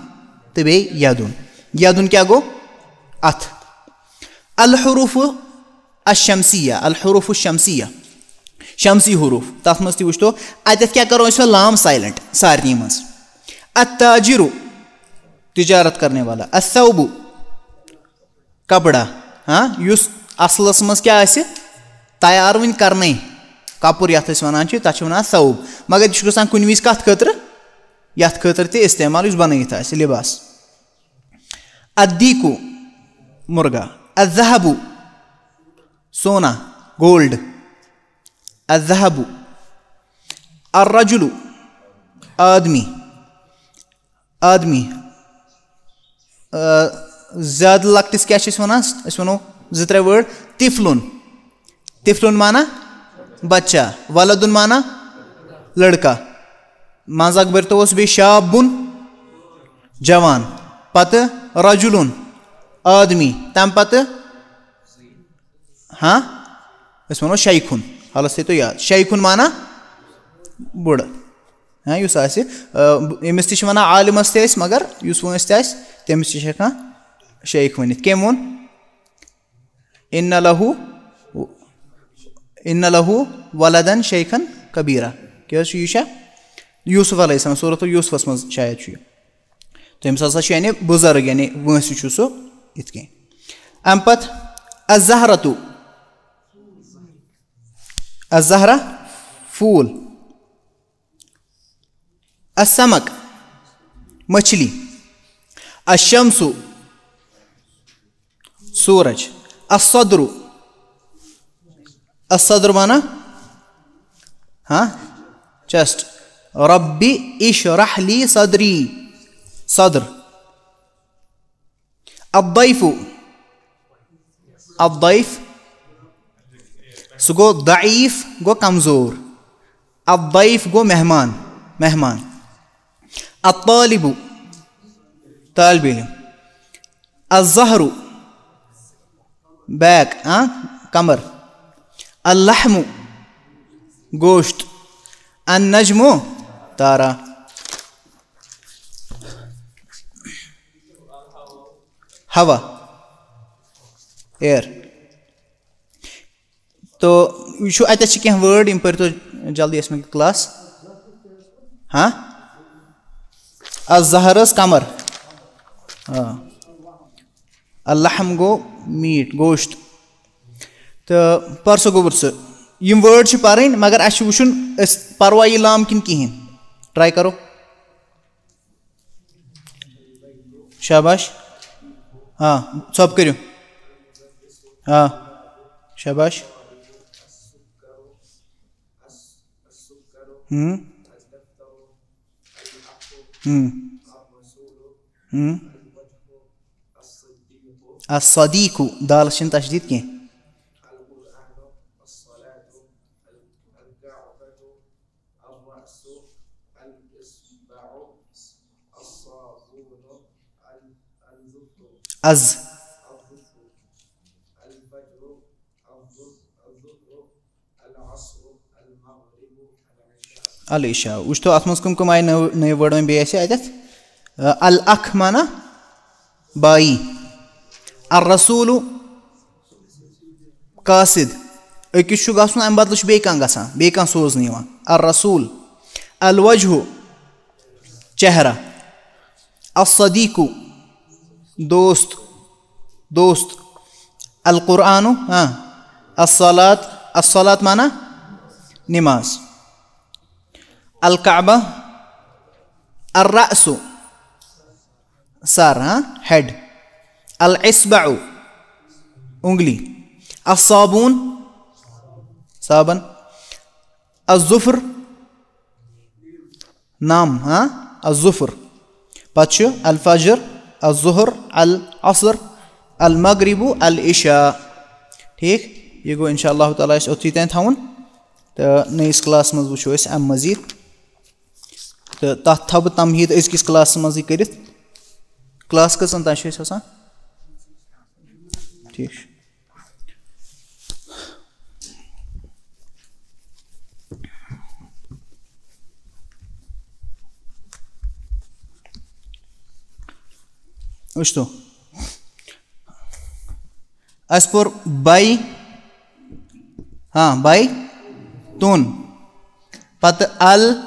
تہٕ بیٚیہِ یدُن۔ یدُن کیٛاہ گوٚو؟ اَتھ۔ الحروف الشمسیہ، الحروف الشمسیہ، شمسی حروف، تَتھ منٛز تہِ وٕچھتو۔ اَتٮ۪تھ کیٛاہ کَرو أسۍ وۄنۍ؟ لام silent سارنٕے منٛز۔ التاجر، تجارت کرنے والا۔ الثوب، کپڑا، ہاں، یُس اصلس منٛز کیٛاہ آسہِ؟ تیار وٕنہِ کرنے۔ کپُر یتھ أسۍ ونان چھِ، تتھ چھِ ونان ثوب۔ مگر یہِ چھُ گژھان کُنہِ وِزِ کتھ خٲطرٕ؟ یتھ خٲطرٕ تہِ استعمال یُس بنٲیِتھ آسہِ، لباس۔ الدیکو، مرغا۔ الذهب، سونا، gold۔ الذهب۔ الرجل، آدمی۔ آدمی۔ آ، زیادٕ لۄکٹِس کیٛاہ چھِ أسۍ وَنان؟ أسۍ وَنو زٕ ترٛےٚ word۔ طفلٌ۔ طفلٌ معنی بچہ۔ ولدٌ معنی لڑکا۔ منٛز اکھ بٔرتو اوس بیٚیہِ شابٌ، جوان۔ پتہٕ رجلٌ، آدمی۔ تَمہِ پتہٕ، ہاں، أسۍ وَنو شیخٌ۔ حالس تھٲیتو یاد، شیخٌ معنی بُڑٕ۔ ہاں، یُس آسہِ، آ، أمِس تہِ چھِ وَنان عالمَس تہِ أسۍ، مگر یُس وٲنٛسہِ تہِ آسہِ، تٔمِس تہِ چھِ ہٮ۪کان شیخ ؤنِتھ۔ کٔمۍ ووٚن؟ ان لہو، ان لہو ولدن شیخن کبیرا۔ کیٛاہ حظ چھُ یہِ چھا؟ یوسف علیہ السلام، سورۃ یوسفس منٛز شاید چھُ یہِ۔ تٔمِس ہسا چھُ یعنی بُزرگ، یعنی وٲنٛسہِ چھُ سُہ یِتھ کٔنۍ۔ اَمہِ پتہٕ الزہرتُ، الزہرہ، پھوٗل۔ السمک، مچھلی۔ الشمس، سورج۔ الصدر، الصدر معنی، ہاں، chest۔ رب اشرح لی صدری، صدر۔ الضیف، الضیف، سُہ گوٚو ضعیف، گوٚو کمزور۔ الضیف گوٚو مہمان، مہمان۔ الطالب، طالب علم۔ الظہر، back، ہاں، کمر۔ اللحم، گوشت۔ النجم، تارا۔ ہوا، air۔ تو یہِ چھُ، اَتٮ۪تھ چھِ کینٛہہ word، یِم پٔرۍتو جلدی، ٲسۍ مےٚ class۔ ہاں؟ الظہر ٲس کمر۔ آ۔ اللحم گوٚو meat، گوشت۔ تہٕ پرسو گوٚبُر سُہ۔ یِم word چھِ پَرٕنۍ، مگر اَسہِ چھُ وٕچھُن، أسۍ پَروا یہِ لام کِنہٕ کِہیٖنۍ۔ Try کَرو۔ شاباش۔ آ، ژھۄپ کٔرِو۔ آ، شاباش۔ ہم۔ ہم۔ ہم۔ الصدیق، دالس چھنہٕ تشدید کینٛہہ۔ از۔ العشاء۔ وٕچھتو، اَتھ منٛز کٕم کٕم آیہِ نٔو-، نٔوۍ word وۄنۍ بیٚیہِ اَسہِ اَتٮ۪تھ؟ اَ، الاخ معنی بایی۔ الرسول قاصد۔ أکِس چھُ گژھُن، اَمہِ بدلہٕ چھُ بیٚیہِ کانٛہہ گژھان، بیٚیہِ کانٛہہ سوزنہٕ یِوان۔ الرسول۔ الوجہ، چہرہ۔ الصدیق، دوست، دوست۔ القرآن، ہاں۔ الصلاة، الصلاة معنی نماز۔ الکعبہ۔ الرأس، سر، ہاں، head۔ الاصبع، انگلی۔ الصابون، صابن۔ الظفر، نام، ہاں، الظفر۔ پتہٕ چھُ الفجر، الظہر، العصر، المغرب، العشاء۔ ٹھیٖک، یہِ گوٚو انشاء اللہ تعالیٰ اَسہِ اوٚتتھٕے تام تھاوُن، تہٕ نٔیِس class منٛز وٕچھو أسۍ اَمہِ مٔزیٖد۔ تہٕ تَتھ تھاوٕ بہٕ تمہیٖد أزکِس class منٛزٕے کٔرِتھ۔ Class کٔژَن تام چھُ اَسہِ آسان؟ ٹھیٖک چھُ۔ وٕچھتو، اَسہِ پوٚر بَے، ہاں، بَے تُن، پَتہٕ ال،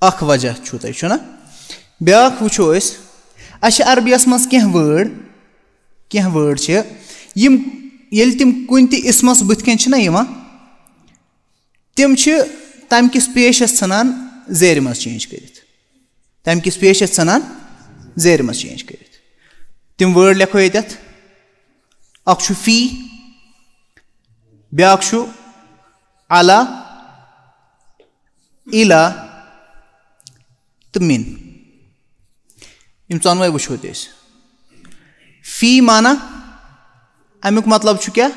اَکھ وجہ چھُو تۄہہِ، چھُنہ؟ بیٛاکھ وٕچھو أسۍ، اَسہِ چھِ عربیَس منٛز کینٛہہ word، کینٛہہ word چھِ، یِم ییٚلہِ تِم کُنہِ تہِ اِسمَس بٕتھِ کَنۍ چھِنہ یِوان، تِم چھِ تَمہِ کِس پیشَس ژھٕنان زیرِ منٛز change کٔرِتھ۔ تَمہِ کِس پیشَس ژھٕنان زیرِ منٛز change کٔرِتھ۔ تِم word لیکھو ییٚتٮ۪تھ۔ اَکھ چھُ فی، بیٛاکھ چھُ علی، الی تہٕ من۔ یِم ژۄنوَے وٕچھو تہِ أسۍ۔ فی معنی، اَمیُک مطلب چھُ کیٛاہ؟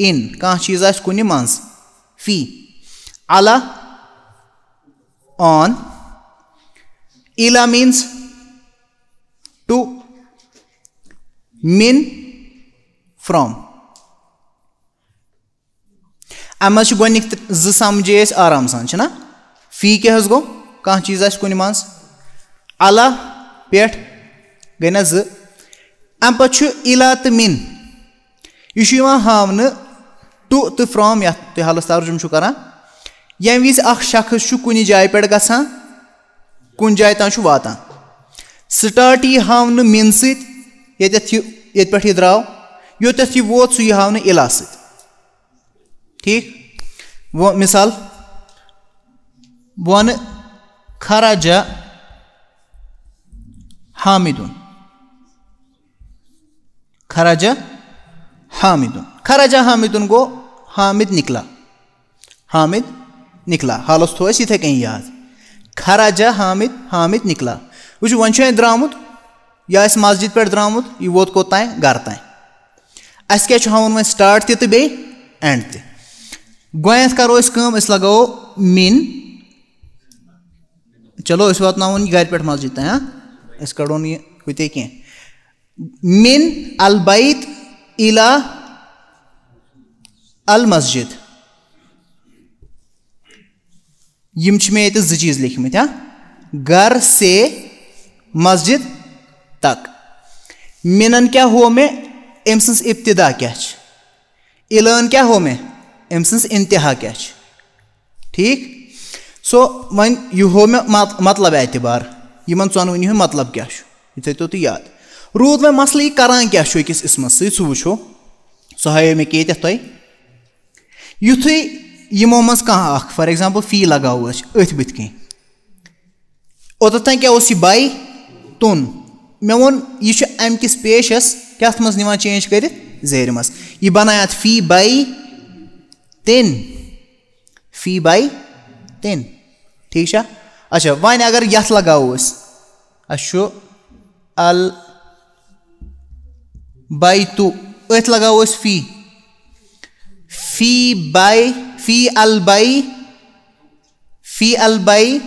In، کانٛہہ چیٖز آسہِ کُنہِ منٛز۔ فی۔ علی، on۔ الی means to۔ من، from۔ اَمہِ منٛز چھِ گۄڈٕنِکۍ تہِ زٕ سَمجھے أسۍ آرام سان، چھِنہ؟ فی کیٛاہ حظ گوٚو؟ کانٛہہ چیٖز آسہِ کُنہِ منٛز۔ علی پٮ۪ٹھ گٔے نہ زٕ۔ اَمہِ پَتہٕ چھُ الی تہٕ من۔ یہِ چھُ یِوان ہاونہٕ to تہٕ from، یَتھ تُہۍ حالَس ترجُمہٕ چھِو کران۔ ییٚمہِ وِزِ اَکھ شخص چھُ کُنہِ جایہِ پٮ۪ٹھ گژھان، کُنہِ جایہِ تام چھُ واتان۔ Start یی ہاونہٕ من سۭتۍ، ییٚتٮ۪تھ یہِ، ییٚتہِ پٮ۪ٹھ یہِ درٛاو، یوٚتٮ۪تھ یہِ ووت، سُہ یی ہاونہٕ الی سۭتۍ۔ ٹھیٖک؟ وۄنۍ مثال، بہٕ وَنہٕ خرج حامدُن۔ خرج حامدُن۔ خرج حامدُن گوٚو حامد نکلا۔ حامد نکلا۔ حالَس تھوٚو اَسہِ یِتھَے کٔنۍ یاد۔ خرج حامد، حامد نکلا۔ وٕچھِو، وۄنۍ چھُ اَتہِ درٛامُت، یہِ آسہِ مسجد پٮ۪ٹھ درٛامُت، یہِ ووت کوٚت تام؟ گرٕ تام۔ اَسہِ کیٛاہ چھُ ہاوُن وۄنۍ؟ Start تہِ تہٕ بیٚیہِ end تہِ۔ گۄڈٕنٮ۪تھ کَرو أسۍ کٲم، أسۍ لَگاوو من۔ چلو، أسۍ واتناوون یہِ گرِ پٮ۪ٹھ مسجد تام، ہاں؟ أسۍ کَڑو نہٕ یہِ ہُتے کینٛہہ۔ من البیت الی المسجد۔ یِم چھِ مےٚ ییٚتہِ زٕ چیٖز لیکھمٕتۍ، ہاں؟ گھر سے مسجد تک۔ منن کیٛاہ ہوو مےٚ؟ أمۍ سٕنٛز ابتدا کیٛاہ چھِ؟ الیَن کیٛاہ ہوو مےٚ؟ أمۍ سٕنٛز انتہا کیٛاہ چھِ؟ ٹھیٖک؟ So، وۄنۍ یہِ ہوو مےٚ مط-، مطلب اعتبار۔ یِمن ژۄنوٕنی ہُنٛد مطلب کیٛاہ چھُ؟ یہِ تھٲیتو تُہۍ یاد۔ روٗد وۄنۍ مسلہٕ، یہِ کران کیٛاہ چھُ أکِس اسمس سۭتۍ، سُہ وٕچھو۔ سُہ ہایو مےٚ کہِ ییٚتٮ۪تھ تۄہہِ۔ یُتھُے یِمو منٛز کانٛہہ اکھ، for example، فی لگاوو أسۍ أتھۍ بٕتھِ کِنۍ۔ اوٚتَتھ تام کیٛاہ اوس یہِ بَے؟ تُن۔ مےٚ ووٚن، یہِ چھُ اَمہِ کِس پیشَس کَتھ منٛز نِوان change کٔرِتھ؟ زیرِ منٛز۔ یہِ بَنایہِ اَتھ فی بَے تِن۔ فی بَے تِن۔ ٹھیٖک چھا؟ اچھا، وۄنۍ اگر یَتھ لگاوو أسۍ، اَسہِ چھُ البیتُ، أتھۍ لگاوو أسۍ فی، فی بے، فی البے، فی البے،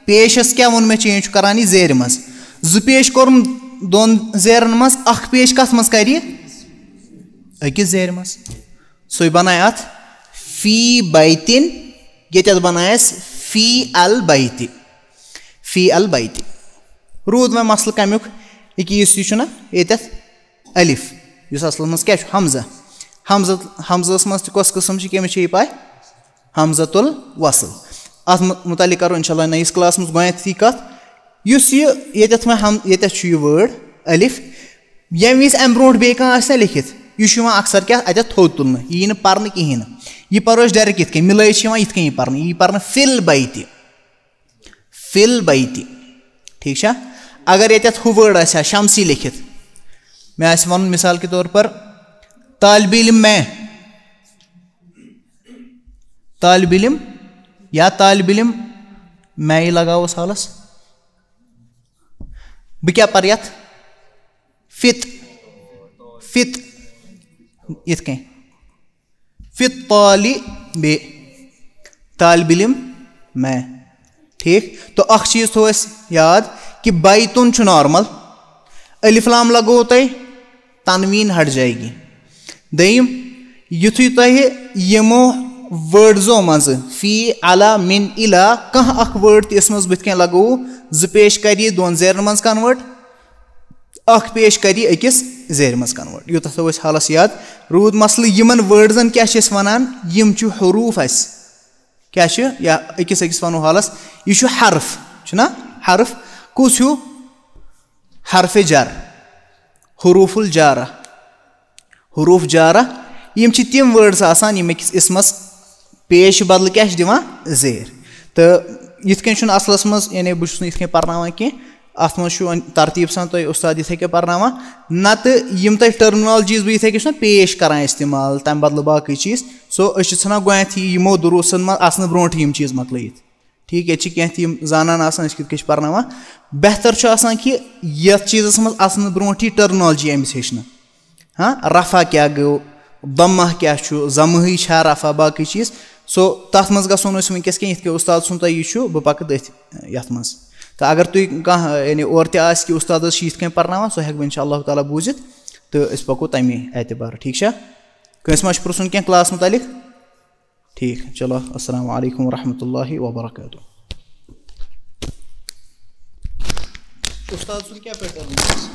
پیشَس کیٛاہ ووٚن مےٚ چینج چھُ کران یہِ زیرِ منٛز؟ زٕ پیش کوٚرُم دۄن زیرَن منٛز، اَکھ پیش کَتھ منٛز کرِ یہِ؟ أکِس زیرِ منٛز۔ سُے بنایہِ اَتھ فی بیتِن، ییٚتٮ۪تھ بنایَس فی البیتِ، فی البیتِ۔ روٗد وۄنۍ مسلہٕ کَمیُک؟ یہِ کہِ یُس یہِ چھُنہ ییٚتٮ۪تھ الف، یُس اصلس منٛز کیٛاہ چھُ؟ ہمزہ۔ ہمزہ، ہمزس منٛز تہِ کۄس قٕسم چھِ، کٔمِس چھِ یہِ پاے؟ ہمزۃ الوصل۔ اتھ مُ-، مُتعلق کرو انشاءاللہ نٔیِس کلاسس منٛز گۄڈٕنیتھٕے کتھ۔ یُس یہِ ییٚتٮ۪تھ وۄنۍ ہم-، ییٚتٮ۪تھ چھُ یہِ word الف، ییٚمہِ وِزِ امہِ برونٛٹھ بیٚیہِ کانٛہہ آسہِ نہ لیکھِتھ، یہِ چھُ یِوان اکثر کیٛاہ اتٮ۪تھ تھوٚد تُلنہٕ، یہِ یی نہٕ پرنہٕ کِہیٖنۍ نہٕ۔ یہِ پرو أسۍ direct یِتھ کٔنۍ، مِلٲیِتھ چھِ یِوان یِتھ کٔنۍ یہِ پرنہٕ، یہِ یی پرنہٕ فِل بیتِ۔ فِل بیتِ۔ ٹھیٖک چھا؟ اگر ییٚتٮ۪تھ ہُہ word آسہِ ہا شمسی لیکھِتھ، مےٚ آسہِ وَنُن مثال کے طور پر طالب علم میں، طالب علم یا طالب علم میں، یہِ لگاوس حالس، بہٕ کیٛاہ پرٕ یَتھ؟ فِت، فِت، یِتھ کٔنۍ۔ فِت طالِ بے، طالب علم میں۔ ٹھیٖک؟ تو اکھ چیٖز تھوٚو اَسہِ یاد کہِ بیتُن چھُ نارمل، الف لام لگوو تۄہہِ، تنوین ہٹ جائے گی۔ دوٚیِم، یُتھُے تۄہہِ یِمو wordsو منٛزٕ فی، علی، من، الی کانٛہہ اکھ word تہِ یَس منٛز بٕتھِ کَنۍ لگوو، زٕ پیش کَرِ یہِ دۄن زیرَن منٛز convert، اکھ پیش کَرِ یہِ أکِس زیرِ منٛز convert۔ یوٗتاہ تھٲوو أسۍ حالس یاد۔ روٗد مسلہٕ یِمن wordsن کیٛاہ چھِ أسۍ وَنان؟ یِم چھِ حروٗف اَسہِ۔ کیٛاہ چھِ؟ یا أکِس أکِس وَنو حالس۔ یہِ چھُ حرف، چھُنہ؟ حرف کُس ہیوٗ؟ حرف جر، حروف الجارہ۔ حروف جارہ، یِم چھِ تِم words آسان، یِم أکِس اسمس پیش بدلہٕ کیٛاہ چھِ دِوان؟ زیر۔ تہٕ یِتھ کٔنۍ چھُنہٕ اصلس منٛز، یعنی بہٕ چھُس نہٕ یِتھ کٔنۍ پرناوان کینٛہہ، اتھ منٛز چھُ وۄنۍ ترتیٖب سان تۄہہِ استاد یِتھے کٔنۍ پرناوان، نتہٕ یِم تۄہہِ terminologies بہٕ یِتھے کٔنۍ چھُس نہ پیش کران استعمال، تمہِ بدلہٕ باقٕے چیٖز، so أسۍ چھِ ژھٕنان گۄڈٕنیتھٕے یِمو دروسن منٛز اژنہٕ برونٛٹھٕے یِم چیٖز مۄکلٲیِتھ۔ ٹھیٖک، ییٚتہِ چھِ کینٛہہ تہِ یِم زانان آسان، أسۍ کِتھ کٔنۍ چھِ پرناوان۔ بہتر چھُ آسان کہِ یَتھ چیٖزَس منٛز اَژنہٕ برونٛٹھٕے terminology أمِس ہیٚچھنہٕ۔ ہاں، رفع کیٛاہ گوٚو، ضمہ کیٛاہ چھُ، ضمہٕے چھا رفع، باقٕے چیٖز۔ So، تَتھ منٛز گژھو نہٕ أسۍ وٕنکیٚس کینٛہہ، یِتھ کٔنۍ اُستاد سُنٛد تۄہہِ یہِ چھُ، بہٕ پَکہٕ تٔتھۍ یَتھ منٛز۔ تہٕ اگر تُہۍ کانٛہہ، یعنی، اورٕ تہِ آسہِ کہِ اُستاد حظ چھِ یِتھ کٔنۍ پَرناوان، سُہ ہٮ۪کہٕ بہٕ اِنشاء اللہ تعالیٰ بوٗزِتھ تہٕ أسۍ پَکو تَمی اعتبار، ٹھیٖک چھا؟ کٲنٛسہِ ما چھُ پرٛژھُن کینٛہہ class مُتعلِق؟ ٹھیٖک، چلو، السلام علیکم ورحمۃ اللہ وبرکاتہ۔ استاد سُنٛد کیٛاہ pattern اوس؟